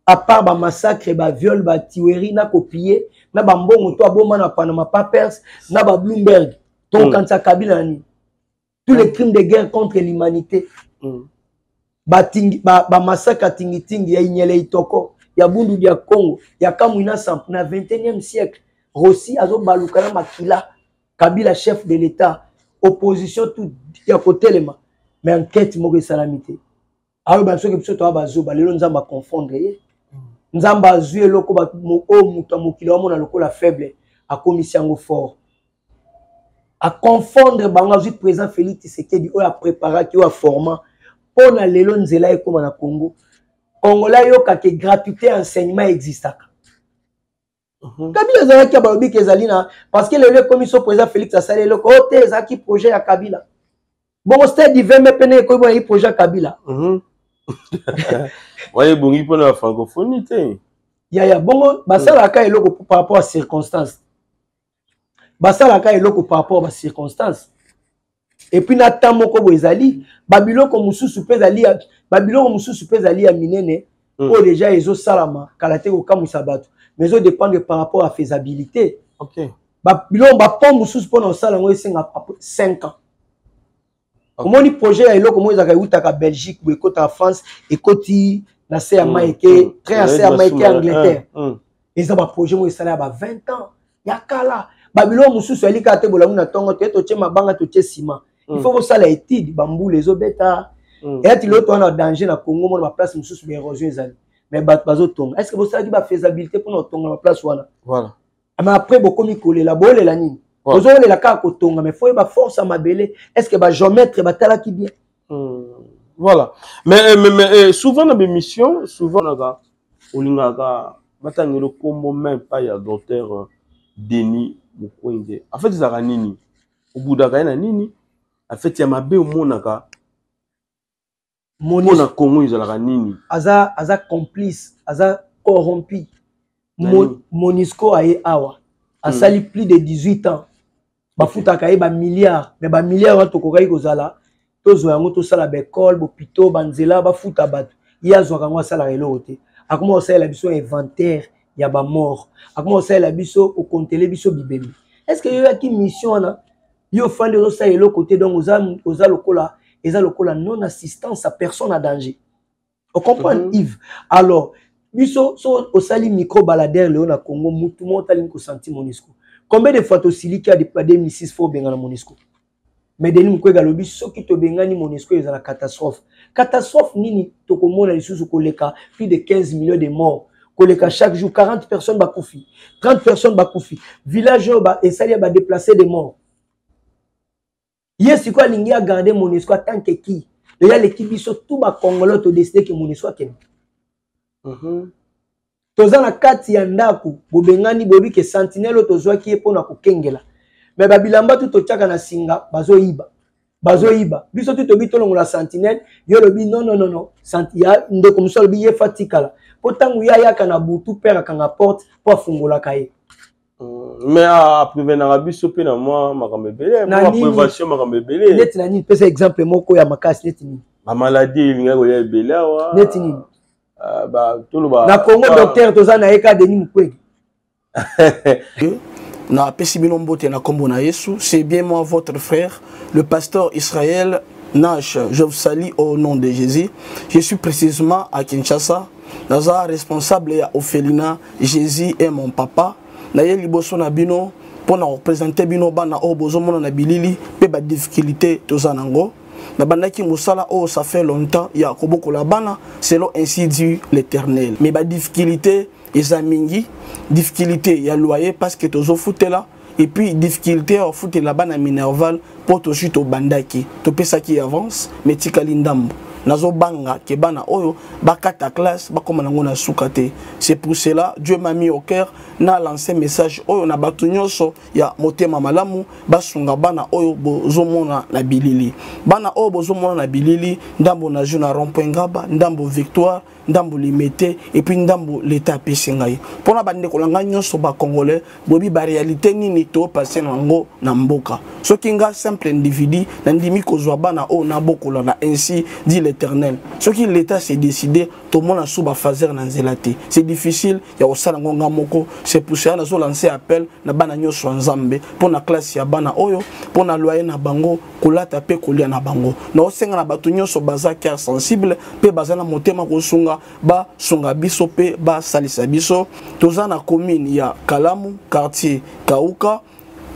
à part bamassacre, baviol, batuerie na kopie na bambongo to aboma na Panama Papers na baBloomberg? Tokokanisa Kabila na nini? Tous les crimes de guerre contre l'humanité, bamassacre ya Tingitingi, ya Inyele, Itoko, ya Bundu ya Congo, ya Kamwina Nsapu na 21e siècle. Rossy azobaluka na makila. Kabila, chef de l'État, opposition tout ya kotelema, mais enquête moko esalami te. Aloba soki biso toya bazoba. Lelo Nzambe aconfondre ye. Nzambe azwi eloko oyo moto ya mokili amona lokola faible, akomisi yango fort, aconfondre bango. Azwi président Félix Tshisekedi oyo apreparaki, oyo aforma mpo na lelo nzela ekóma na Congo. Congolais ayokaka gratuité enseignement existaka. Kabila azalaki, balobi ke ezali na, parce que lelo ekomi so président Félix asali eloko oyo te, ezalaki projet ya Kabila. Bongo stade du 20 mai pene ekomi bona projet ya Kabila. Wana ebongi mpona ba francophonie te. Yaya, bongo basalaka eloko par rapport à circonstance, basalaka eloko par rapport à bacirconstance. Et puis na temps moko boye ezali babiloko mosusu mpe ezali, babiloko mosusu mpe ezali ya minene oyo déjà ezosalama kala te, kokamwisa bato, mais ezodépendre par rapport à faisabilité. Biloko, bapont mosusu mpona kosala yango esenga 5 ans. Omoni projet ya eloko moko ezalaka, eutaka Belgique boye, ekotaka France, ekoti na se ya mai, eke train ya se ya mai, eke Angleterre. Eza baprojet moko esala ya ba 20 ans ya kala. Babiloko mosusu yali kaka te bolamu na ntongo toye, totie mabanga, totie nsima. Il faut kosala étude. Bambula ezobeta, eyati lelo towana danger na Congo. Mona baplace mosusu, baérosion ezali, mais bato bazotonga. Est ce que bosalaki bafaisabilité mpona kotonga na baplace wana? Mais après bokomi kolela. Bolela nini? Ozolela kaka kotonga, mais faut yeba force ya mabele. Est ce que bagéomètre batalaki bien? Voilà, mais souvent na bémission, souvent naka olingaka batangela kombo même pas ya docteur Denis Mukwege. En fait ezalaka nini? Obudaka ye na nini? En fait ya mabe omonaka mpona Congo ezalaka nini? Aza complice, aza corrompu. Monusco aye awa, asali plus de 18 ans, bafutaka ye bamilliard. Mais bamilliard wana tokokaki kozala tozwa yango, tosala baekole, bopito, banzela, bafuta bato. Ye azwaka yango, asalaka eloko te. Akoma kosalela biso inventaire ya bamort, akoma kosalela biso, kokontele biso bibembe. Est ce que yoyaki mission wana? Yo ofandi, ozosala eloko te. Donc oza lokola, eza lokola non assistance à personne à danger. Ocomprendre? Yves, alors biso so osali micro baladeur leo na Congo, mutu moko talingi kosentir Monusco. Combien de fois tosiliki ya depuis 2006, faut obengana Monusco? Mais Denis Mukwege alobi soki tobengani Monusco, ezala catastrophe. Catastrophe nini tokomona lisusu koleka plus de 15 millions de morts, koleka chaque jour 40 personnes bakufi, 30 personnes bakufi, village oyo esali ya badéplacé de morts? Ye sikoyo alingi agarde Monusco en tant que qui? Oyo aleki biso tout bacongolais, todécider ke Monusco akende. Toza na kati ya ndako, bobengani, boyebi ke sentinelle oyo tozwaki ye mpona kokengela, mais babilamba tu totiaka na singa, bazoyiba, bazoyiba. Biso tu tobi tolongola sentinelle. Yo olobi non, non, non, non. Ya ndeko mosusu alobi ye fa tikala, mpo ntango ye ayaka na butu, pere akanga porte mpo afungolaka ye. Mais aprévenaka biso mpe na mwa makambo ebele, prévention, makambo ebele. Neti na nini? Pesa exemple moko ya makasi. Neti nini? Bamaladi elingaki koya ebele awa. Neti nini? Toloba na Congo, docteur toza na ye ka Denis Mukwege. Napesi bino mbote na kombo na Yesu. C'est bien moi, votre frère, le pasteur Israël Nash. Je vous salue au nom de Jésus. Je suis précisément à Kinshasa, naza responsable ya orphelinat Jésus est mon papa. Naye liboso na bino mpona koprésenter bino bana oyo bozomona na bilili mpe badifficulté toza nango. Nabandaki mosala oyo ça fait longtemps ya kobokola bana selon ainsi dit l'Éternel, mais badifficulté eza mingi. Difficulté ya loyer parce que tozofutela, et puis difficulté ya kofutela bana minerval mpo tozwi, tobandaki, topesaki avance mais tikali ndambo. Nazobanga ke bana oyo bakata classe bakoma nango na suka te. C'est pour cela Dieu m'a mis au cœur na lancer message oyo na bato nyonso ya motema malamu basunga bana oyo bozomona na bilili. Bana oyo bozomona na bilili, ndambo na jeu na rond-point Ngaba, ndambo Victoire, ndambo Limete et puis ndambo l'État apesi ngai. Mpona bandeko na ngai nyonso ba Congolais, boyebi ba réalité nini to passer na yango na mboka. Soki nga simple individu nandimi kozwa bana oyo nabokola na ainsi dit l'Éternel. Soki l'État s'est décidé, tomona sous ba phaser na nzela te. C'est difficile ya kosala yango nga moko. C'est pour cela nazo lancer appel na bana nyonso ya Nzambe mpona classe ya bana oyo, mpona loyer na bango, kolata mpe kolia na bango. Naosenga na bato nyonso baza cœur sensible mpe baza na motema kosunga, basunga biso mpe basalisa biso. Toza na commune ya Kalamu, quartier Kauka,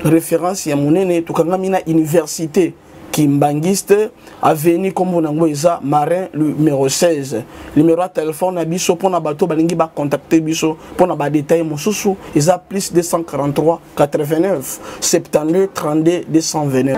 référence ya monene. Tokangami na université Kimbanguiste, avenue kombo nango eza Marin numéro 16. Numéro ya téléphone na biso mpona bato balingi ba contacter biso mpona ba détail mosusu eza plus 243 89 72 32 229.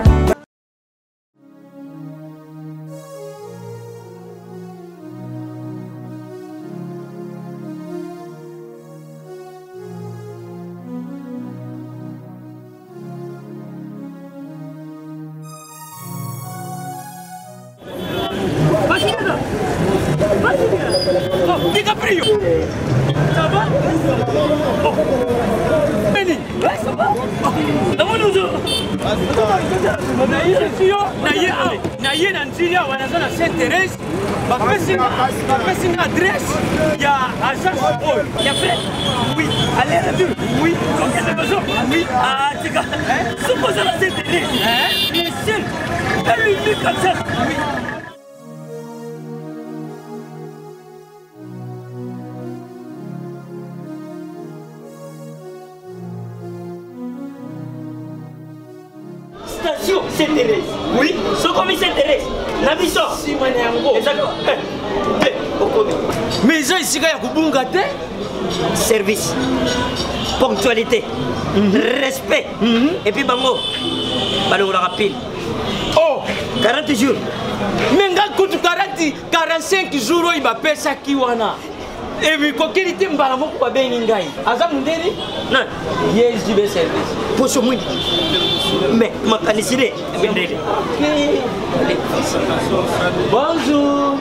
DiCaprio. Ça va? Oh. Benny. Ouais, ça va? Naye na nzili awa naza na Sainte Thérèse, bapesi nga adresse ya agence oyo ya vrai. Oui, aller retour. Oui, okende besoin. Oui, ah tika soki oza na Sainte Thérèse, le seul et l'unique agence. Oui. Station Sainte-Thérèse. Oui, sokomi Sainte-Thérèse. Na biso. Sima na yango. Ezaka. Te, okomi. Mais eza esika ya kobunga te. Service. Ponctualité. Respect. Et puis bango balongolaka pile. Oh, 40 jours. Mais nga kutu 40 45 jours oyo bapesaki wana. Emikokeli te mbala moko babengi ngai. Aza mundeli? Nani? Ye JB service. Poso mwindi. Mais makanisi ne mindele. Bonjour.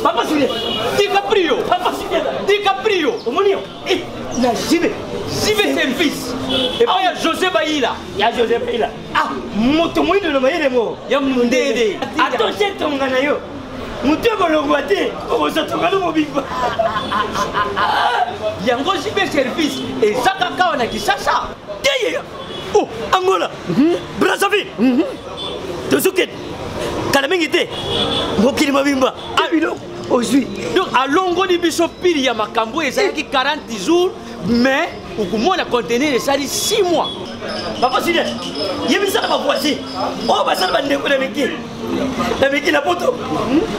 Papa Julien. DiCaprio. Papa Julien. DiCaprio. Omoni yo. Eh, na JB. JB service. Epai ya José Bayila. Ya José Bayila. Ah, moto moyindo na mayele mo. Ya mundele. Attention tonga na yo. Moto ekolongwa te, okozwa tonga no mobimba. Yango JB service eza kaka awa na Kinshasa. Te ye. Oh, Angola. Brazzaville. Tozokende. Kala mingi te. Mokili mobimba. Ah, biloko ozwi. Donc alongoli biso pili ya makambo ezalaki 40 jours, mais okomona conteneur esali 6 mois. Papa Julien, yebisa na bavoisin oyo basala bandeko na miki na miki na poto,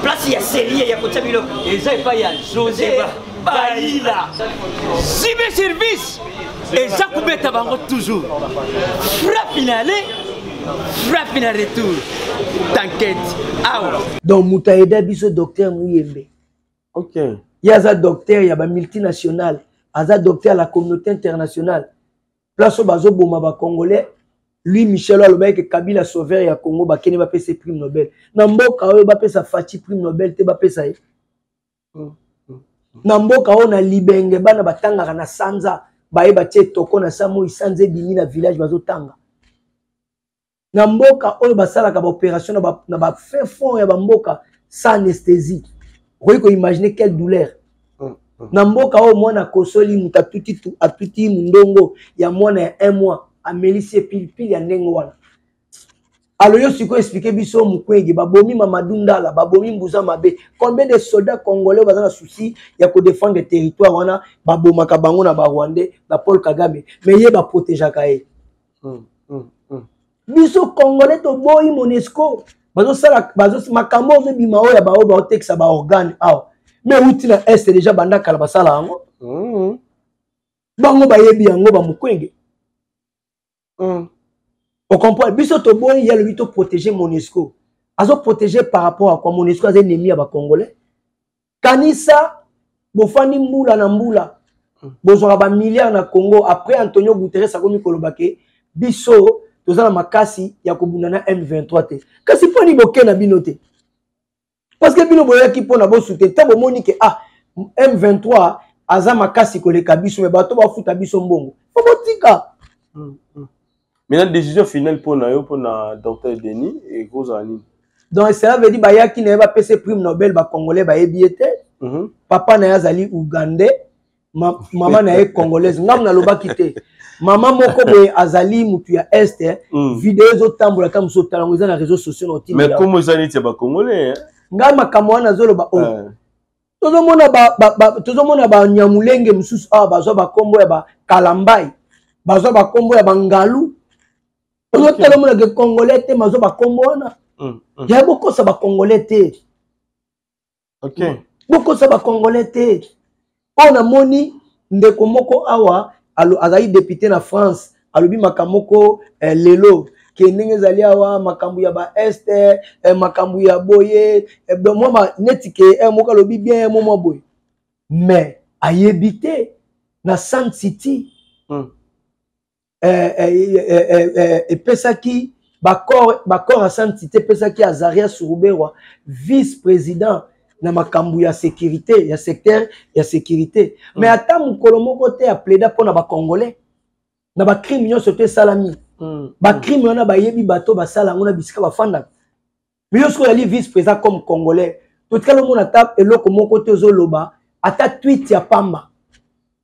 place ya serie ya kotia biloko eza epai ya José Bayila. JB service eza kobeta bango toujours frappe na aller, frappe na retour. T'inquiète awa. Donc moto ayeda biso docteur Muyembe. Ok. Ye aza docteur ya ba multinationale, aza docteur ya la communauté internationale. Place oyo bazoboma ba Congolais, lui Michel alobaki ke Kabila sauveur ya Congo, bakende bapesa ye prix Nobel. Na mboka oyo bapesa Fatshi prix Nobel te, bapesa ye. Na mboka oyo na Libenge bana batangaka na sanza, baye batie toko na sa moi sanza ebimi na village bazotanga. Na mboka oyo basalaka ba opération na ba fin fond ya ba mboka sans anesthésie. Okoki ko imaginer quelle douleur. Na mboka oyo mwana akosoli moto atuti tu, atuti mondongo ya mwana ya 1 mois, amelisi ye pilipili ya ndenge wana. Alors yo sikoyo expliquer biso Mukwege, babomi Mamadou Ndala, babomi Mbuza Mabe. Combien de soldats congolais baza na souci ya ko défendre territoire wana, babomaka bango na ba Rwandais, na Paul Kagame, mais ye ba protégeaka ye. Biso congolais toboyi MONUSCO, bazosala, makambo oyo ezobima oyo ya baoyo baotekisa ba organe awa. Mais outi na Est déjà banda kala basala yango. Bango bayebi yango ba Mukwege. Ocomprendre biso toboyi ye alobi toprotege Monusco. Azoprotege par rapport à quoi? Monusco aza ennemi ya bacongolais. Kanisa bofandi mbula na mbula bozwaka bamilliard na Congo. Après Antonio Guterres akomi koloba ke biso toza na makasi ya kobunda na M23 te. Kasi mponi boke na bino te? Parce que bino boyaki mpona bosute ntango bomoni ke ah, M23 aza makasi koleka biso, me bato bafuta biso mbongo fo botika. Maintenant, décision finale mpona yo, mpona docteur Denis, ekozala nini? Donc cela veut dire bayaki na ye bapesa prime Nobel, bacongolais bayebi ye te. Papa na ye azali ougandais, mama na ye congolaise. Ngambo nalobaki te, mama moko boye azali mutu ya est. Video ezotambola ta mosusu otala yango, eza na réseau sociaux na otindi. Mais kombo eza neti ya bacongolais. Ngai makambo wana nazoloba oyo tozomona tozomona banyamulenge mosusu awa bazwa bakombo ya bakalambai, bazwa bakombo ya bangalu. Ozotala omonake congolais te, mazwa bakombo wana. Ya bokosa bacongolais te. Bokosa bacongolais te. Oyo namoni ndeko moko awa azali député na France, alobi makambo moko lelo ke ndenge ezali awa makambo ya baeste, makambo ya boye, mwa neti ke moko alobi bien mo mwa boye, mais ayebi te na Sun City epesaki bacor ya Sun City, epesaki Azarias Ruberwa vice président na makambo ya sécurité, ya secteur ya sécurité. Mais ata mokolo moko te aplaida mpona bacongolais na bacrime nyonso te esalami. Bacrime wana bayebi bato basala yango na bisika bafandaka. Mais yo soki ozali vice président comme congolais, totikali omona ata eloko moko te ozoloba, ata tweet ya pamba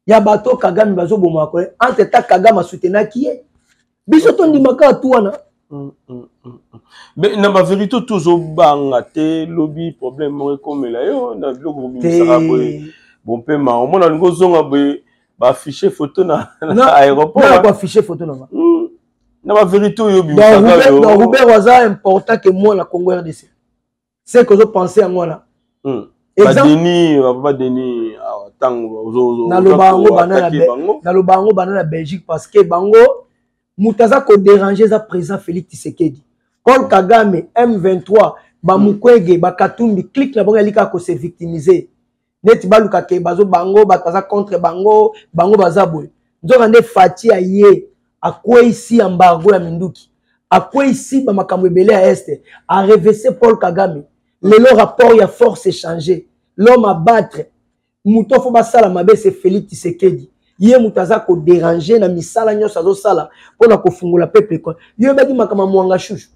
ya bato Kagame bazoboma bakole. Entre ta Kagame asutenaki ye, biso tondimaka atu wana. Mais na bavérité tozobanga te, lobi problème moko ekomela yo na biloko kobimisaka boye. Bon, mpe ma omona olingi ozonga boye, baaffiche photo na aéroport. Na koaffiche photo na nga Na bavérité oyo obimisaka yo. Donc Robert aza important que moi na Congo RDC, c'est que ozopense yango wana. Badeni, bapapa Denis, awa ntango naloba yango banda naloba yango banda na Belgique, parce que bango moto aza kodérange eza président Félix Tshisekedi, Paul Kagame, M23, bamukwege, bakatumbi, clique na bango yali kaka kose victimiser neti baluka ke bazo bango bato baza contre bango, bango baza boye. Nzoka nde Fati aye akweyisi embargo ya minduki, akweyisi bamakambo ebele ya este, arevese Paul Kagame. Lelo rapport ya force échanger, l'homme à battre, moto fo basala mabe, c'est Félix Tshisekedi. Ye moto aza kodérange na misala nyonso azosala mpona kofungola peuple. Yo oyebaki makambo ya Mwanga Shushu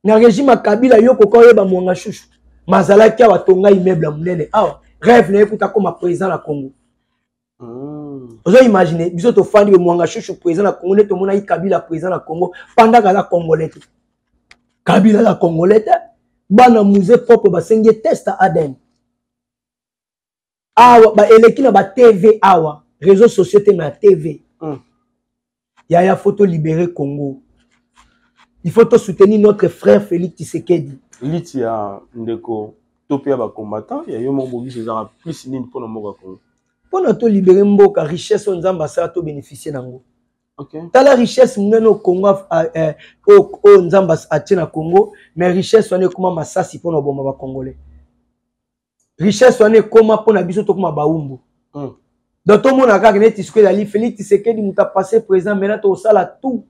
na régime ya Kabila? Yo koka oyeba Mwanga Shushu mazalaki awa, atonga immeuble ya monene awa, rêve na ye kuta akoma président na Congo. Ozo imagine biso tofandi be Mwanga Shushu président na Congo, nde tomonaki Kabila président na Congo pendant aza congolais te. Kabila aza congolais te. Bana musée propre basengi ye test ADN awa, ba eleki na ba TV awa, réseaux sociaux te, na TV. Yaya, faut to libérer Congo, il faut to soutenir notre frère Félix Tshisekedi. Liti ya ndeko to mpe ya bacombattant ya yo moko Bogisi ezalaka plus nini mpona mboka Congo? Mpona to libérer mboka, richesse oyo Nzambe asala, to bénéficier nango. Tala richesse monene oyo Congo, oyo Nzambe atie na Congo, mais richesse wana ekoma masasi mpona koboma bacongolais. Richesse wana ekoma mpona biso tokoma baumbu. Donc tomona kaka neti sikoyo ezali Félix Tshisekedi moto apasse président, maintenant tokosala tout.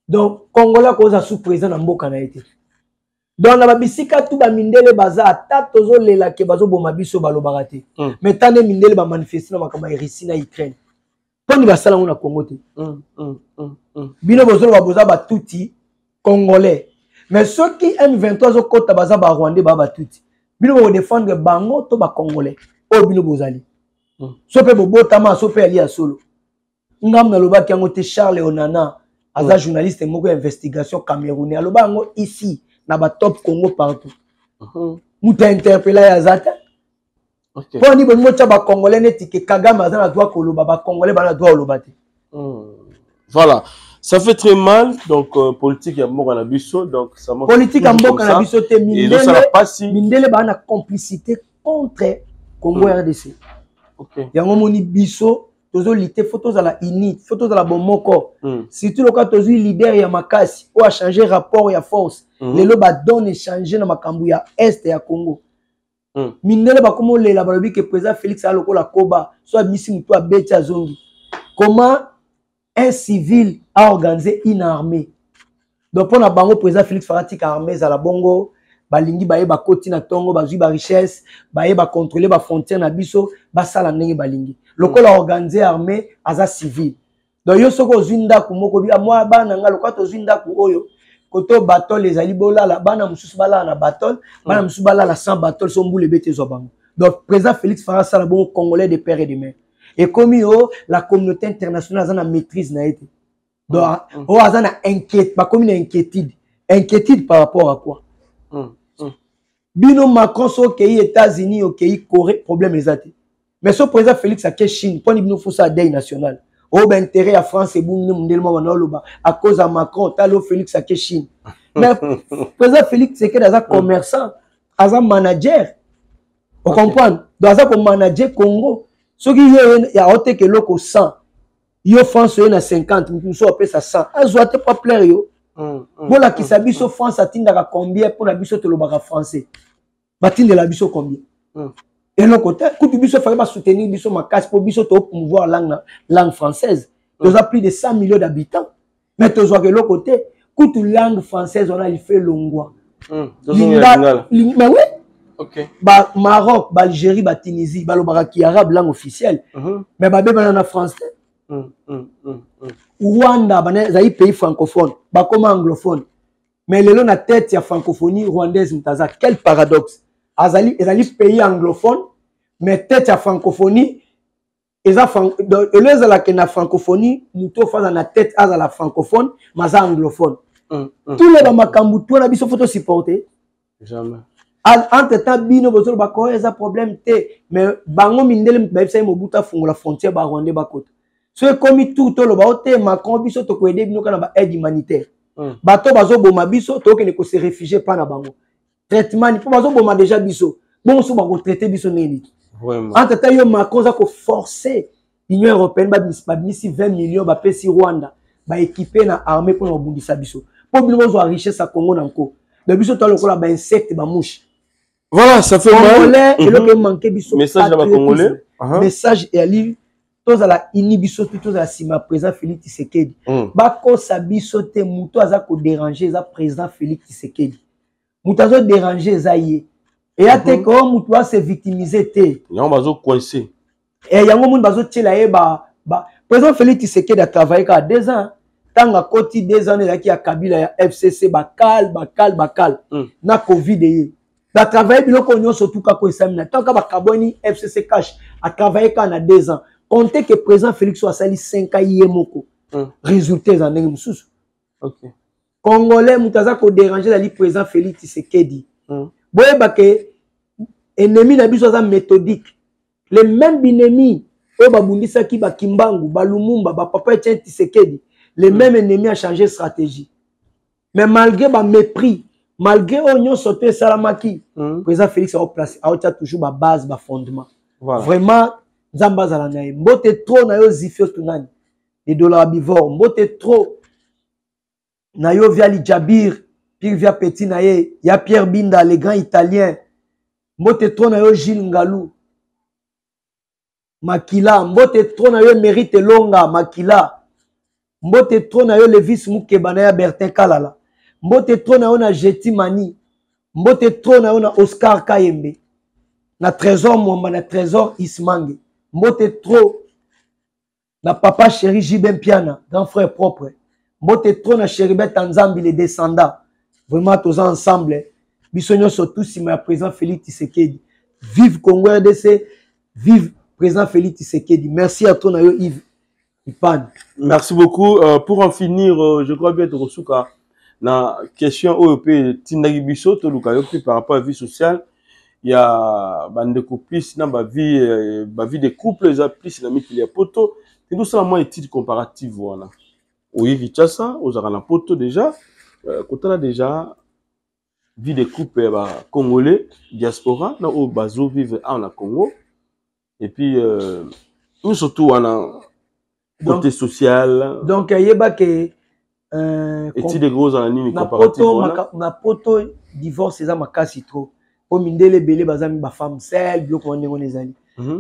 Donc congolais akozala sous président na mboka na ye te. Donc na babisika tu bamindele baza, ata tozolela ke bazoboma biso, balobaka te. Mais ta nde mindele bamanifeste na makambo ya Russie na Ukraine, mponi basala yango na Congo te? Bino bozoloba boza batuti congolais, mais soki M23 azokɔta, baza barwandais, baa batuti, bino bokodefendre bango to bacongolais oyo bino bozali? So mpe bobotama, so mpe ali ya solo. Ngambo nalobaki yango te. Charles Onana aza journaliste moko ya investigation camerounais, aloba yango ici na batop Congo partout. Moto ainterpela ye aza te. Mpo ni bolingi otya bacongolais neti ke Kagame aza na droit koloba, bacongolais bana droit koloba te. Voilà, ça fait très mal. Donc politique ya mboka na biso, donc ça politique ya mboka na biso te. Mindele baa na complicité contre Congo RDC. Yango moni biso. Tozolite, faut tozala uni, faut tozala bomoko. Surtout lokola tozwi leader ya makasi oyo achange rapport ya force. Lelo badone echange na makambo ya Est ya Congo. Mindele bakoma olela, balobi ke président Félix aya lokola koba so abimisi motu, abeti, azongi. Comment un civil a organisé une armée? Donc mpo na bango, président Félix faka tika armée ezala bongo. Balingi baye, bakoti na ntongo, bazwi barichesse, baye bacontrôle bafrontière na biso, basala ndenge balingi. Lokola organise armée, aza civil. Donc yo soki ozwi ndako moko, mwa bana nga, lokola tozwi ndako oyo koto batole ezali, bolala, bana mosusu balala na batole, bana mosusu balala sans batole, so mbula ebeti ezwa bango. Donc président Félix faka asala bongo. Congolais de père et de mère, ekomi o la communauté internationale aza na maîtrise na ye te. Donc oyo aza na inquiète, bakomi na inquiétude. Inquiétude par rapport à quoi? Bino Macron, so okei États-Unis, okei Corée, problème eza te. Mais so président Félix ake Chine, mponi bino fosa deuil national oyo baintérêt ya France ebungi nde mondele mwa bana oloba à cause ya Macron. Tala oyo, Félix ake Chine, mais président Félix Tshisekedi aza commerçant, aza manager, ocomprendre? Donc aza komanager Congo. Soki ye aoteka eloko 100, yo France oye na 50, motu mosusu apesa 100, azwa te po plaire yo. Bolakisa biso France atindaka combien mpona biso tolobaka français? Batindela biso combien? Eloko te. Kutu biso fallait basoutenir biso makasi mpo biso topromouvoir langue, langue française. Toza plus de 100 millions d'habitants, mais tozwaka eloko te. Kutu langue française wana life elongwa. Mais oui, ba Maroc, baAlgérie, baTunisie balobaka ki arabe langue officielle, mais babebana na France te. Rwanda ezali pays francophone, bakoma anglophone, mais lelo na tête ya francophonie rwandaise moto aza. Quel paradoxe! Azali, ezali pays anglophone, mais tête ya francophonie eza elo ezalaka na francophonie, moto oyo aza na tête azala francophone, mais aza anglophone. Tous les bamakambo to na biso, faut tosupporter. Jamais. Entre temps bino bozoloba ko eza problème te, mais bango mindele moto bayebisaki Mobutu afungola frontière, barwandais bakota. So ekomi tour toloba o te, Macron, biso tokoaider bino kaka na baaide humanitaire. Bato bazoboma biso, tokokende kose réfugier mpa na bango, traitement mpo bazoboma déjà biso bongo, so bakotraite biso ndenge nini? Entre temps yo Macron oza koforce Union européenne, babimisi 20 millions, bapesi Rwanda, baéquipe na armée mpona babundisa biso, mpo bino bozwa richesse ya Congo na nko. Donc biso toa lokola bainsecte, bamouche. Voilà, ça fait mal. Eloko emanke biso. Message na bacongolais. Message eyali tozala uni, biso tu tozala nsima ya président Félix Tshisekedi. Bakosa biso te, moto aza kodéranger eza président Félix Tshisekedi. Moto azodéranger eza ye. Eya te ko moto ase victimiser te. Yango bazocoince. Yango moni bazotiela ye ba président Félix Tshisekedi atravaille kaka 2 ans. Ntango akoti, 2 ans ezalaki ya Kabila, ya FCC, bakal bakal bakal na Covid. Ye batravaille biloko nyonso tu kaka esami na ntango kaka bakabwani FCC CACH, atravaille kaka na 2 ans. Compte que président Félix oyo asali 5 ans ye moko, résultat eza ndenge mosusu. Congolais, moto aza kodéranger ezali président Félix Tshisekedi. Boyeba ke ennemi na biso aza méthodique. Les mêmes binemi oyo babundisaki bakimbangu, balumumba, bapapa Etienne Tshisekedi, les mêmes ennemis a changé stratégie. Mais malgré bamépris, malgré oyo nyonso to esalamaki, président Félix aoplace, aotia toujours babase, bafondement. Vraiment, Nzambe azala na ye. Mbote trop na yo Zifio Tunani le dollar bivor, mbote trop na yo Viali Jabir Pire via petit na ye ya Pierre Binda le grand italien, mbote trop na yo Gilles Ngalou Makila, mbote trop na yo Mérite Longa Makila, mbote trop na yo Levis Mukeba na ya Bertin Kalala, mbote trop na yo na Jeti Mani, mbote trop na yo na Oscar Kayembe, na Trésor Mwamba, na Trésor Ismange, mbote trop na papa chéri JB Mpiana, grand frère propre, mbote trop na Chéribet Nzambi les descendants. Vraiment toza ensemble, biso nyonso tout nsima ya président Félix Tshisekedi. Vive Congo RDC, vive président Félix Tshisekedi. Merci à toi na yo Yves Ipan. Merci beaucoup. Pour en finir, je crois bien tokosuka na question oyo mpe etindaki biso toluka yo mpe par rapport à vie sociale ya bandeko, plus na bavie bavie de couple eza plus na mikili ya poto. Te tosala mwa étude comparative wana. Oye Kinshasa, ozalaka na poto déjà, kotala déjà vie de couple ya bacongolais diaspora na oyo bazovivre awa na Congo, et puis Nyonso tu wana côté social. Donc yeba ke etide kozala nini? Na poto, na poto divorce eza makasi trop, po mindele ebele baza mi bafemme sel, biloko wana ndenge wana ezali.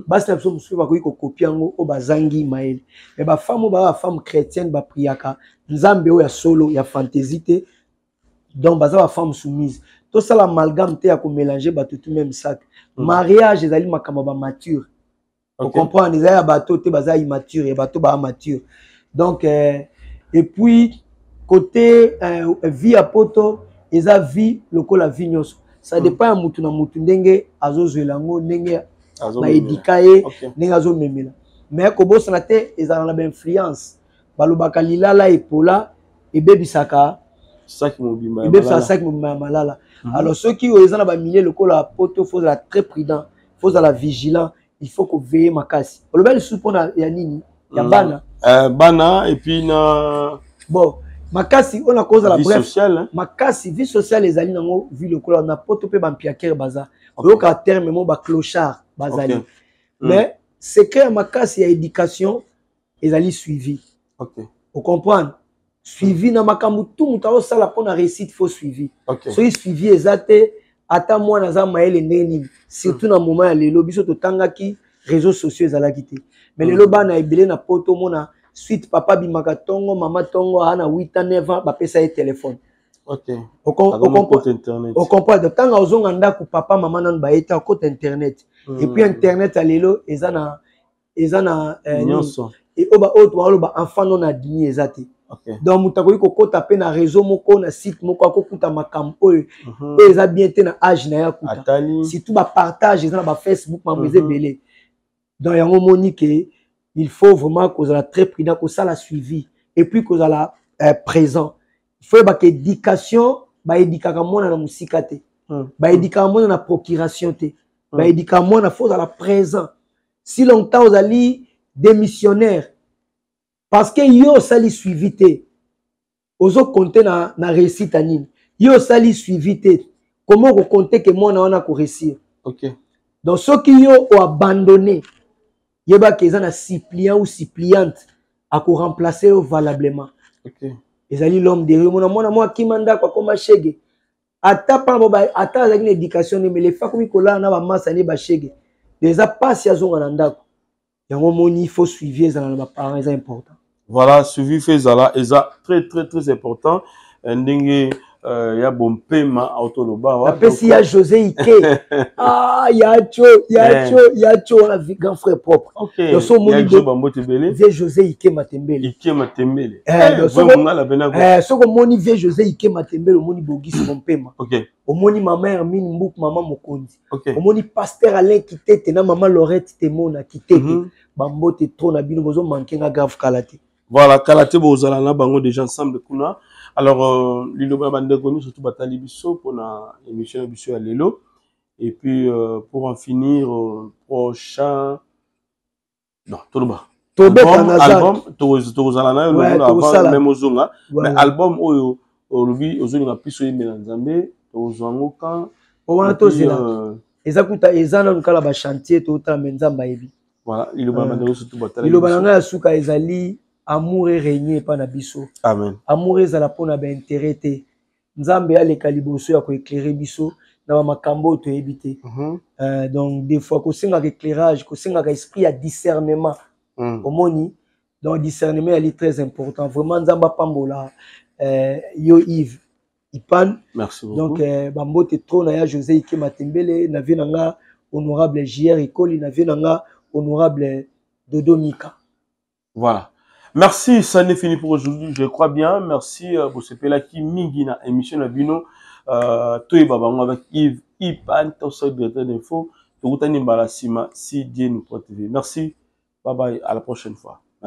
Basi na biso mosusu bakoki kokopia yango oyo bazangi mayele, mais bafemme oyo baza bafemme chrétienne, bapriaka Nzambe oyo ya solo, ya fantaisie te, donc baza bafemme soumise. Tosala amalgame te ya komélange bato tout même sac. Mariage ezali makambo ya bamature, ocomprendre? Eza ya bato te baza immature, ya bato baa mature. Donc et puis côté vie ya poto eza vie lokola vie nyonso, ça dépend ya mutu na mutu, ndenge azozwela yango, ndenge baedika ye, ndenge azomemela. Mais kobosana te, ezala na bainfluence. Balobaka lilala epola ebebisaka Saki mobimba. Ebebisaka saki mobimba ya malala. Alors soki oyo eza na bamilie lokola poto, faut ozala très prudent, faut ozala vigilant, il faut koveiller makasi. Oloba lisusu mpona ya nini? Ya bana. Bana et puis na Bon, makasi oyo nakozala bref sociale, hein? Makasi, vie sociale ezali nango vie lokola na poto mpe bampiakere baza, oyoka terme mo baclochard bazali. Mais secret ya makasi ya éducation ezali suivi. Ocomprendre? Suivi na makambo tu moto azosala mpona réussite, faut suivi. Soki suivi eza te, ata mwana aza mayele ndenge nini, surtout na moment ya lelo biso totangaki, réseaux sociaux ezalaki te, mais lelo bana ebele na poto, omona suite papa bimaka ntongo, mama ntongo, aa na 8 ans, 9 ans, bapesa ye telefone. Ocomprendre? Ntango ozonga ndako, papa mama nanu baye te, akota internet. Et puis internet ya lelo eza na nyonso. Oyo tobaloba enfant non admis eza te. Donc moto akoki kokɔta mpe na réseau moko, na site moko, akokuta makambo oyo oyo eza bien te na age na ye akuta. Surtout bapartage eza na bafacebook, mambo eza ebele. Donc yango omoni ke il faut vraiment kozala très prudent, kosala suivi et puis kozala présent. Il faut yebaka éducation, baédikaka mwana na mosika te, baédikaka mwana na procuration te, baédikaka mwana, faut ozala présent. Si longtemps ozali démissionnaire parce que yo osali suivi te, ozokonte na réussite ya nini? Yo osali suivi te, comment okokonte ke mwana wana akoréussir? Donc soki yo oabandonne, yebaka eza na suppliant ou suppliante akoremplace yo valablement. Ezali l'homme de rue, mona mwana mwa akima ndako, akoma shege, ata mpana ata azalaki na éducation nde, mais lefa akomi kolala na bamasa nde bashege, eza mpasi azonga na ndako. Yango omoni, faut suivi ezala na baparent, eza important. Voilà, suivi fe ezala, eza très très très important, ndenge ya Bompema autoloba. Napesi ya José Ike, ah, ya cho ya cho ya cho wana grand frère propre. Donc so omoni vieux José Ike Matembele. Ike Matembele. Soki omoni vieux José Ike Matembele, omoni Bogisi Bompema, omoni mama Hermine Mbuk, mama mokonzi, omoni pasteur Alain Kitete na mama Lorette Temona Kitete. Bambote trop na bino, bozomanke nga grave kala te. Voilà, kala te bozala na bango déjà ensemble kuna. Alors liloba ya bandeko nyonso surtout batali biso mpona émission na biso ya lelo, et puis pour en finir, prochain, non, toloba album tokozala na yo avant même ozonga, mais album oyo olobi ozolinga biso oyembela Nzambe, tokozwa yango quand? Wana tozela, eza kuta eza nanu kala bachantier, totala, me Nzambe ayebi. Voilà, liloba na bandeko surtout batala. Liloba na ngai ya suka ezali amour erègne epa na biso. Amen. Amour ezala mpona baintérêt te. Nzambe aleka liboso ya koéclaire biso na bamakambo oyo toyebi te. Donc des fois kosengaka éclairage, kosengaka esprit ya discernement. Omoni, donc discernement ezali très important vraiment. Nzambe apambola yo Yves Ipan. Merci beaucoup. Donc bambote trop na ya José Ike Matembele, na vie na nga honorable JR Ekoli, na vie na nga honorable Dodo Mika. Voilà. Merci, ça n'est fini pour aujourd'hui, je crois bien. Merci bosepelaki mingi na émission na bino. Toyeba bango avec Yves Ipan, toso directeur d'info. Tokutani mbala sima si Dieu nous prête vie. Merci. Bye bye, à la prochaine fois.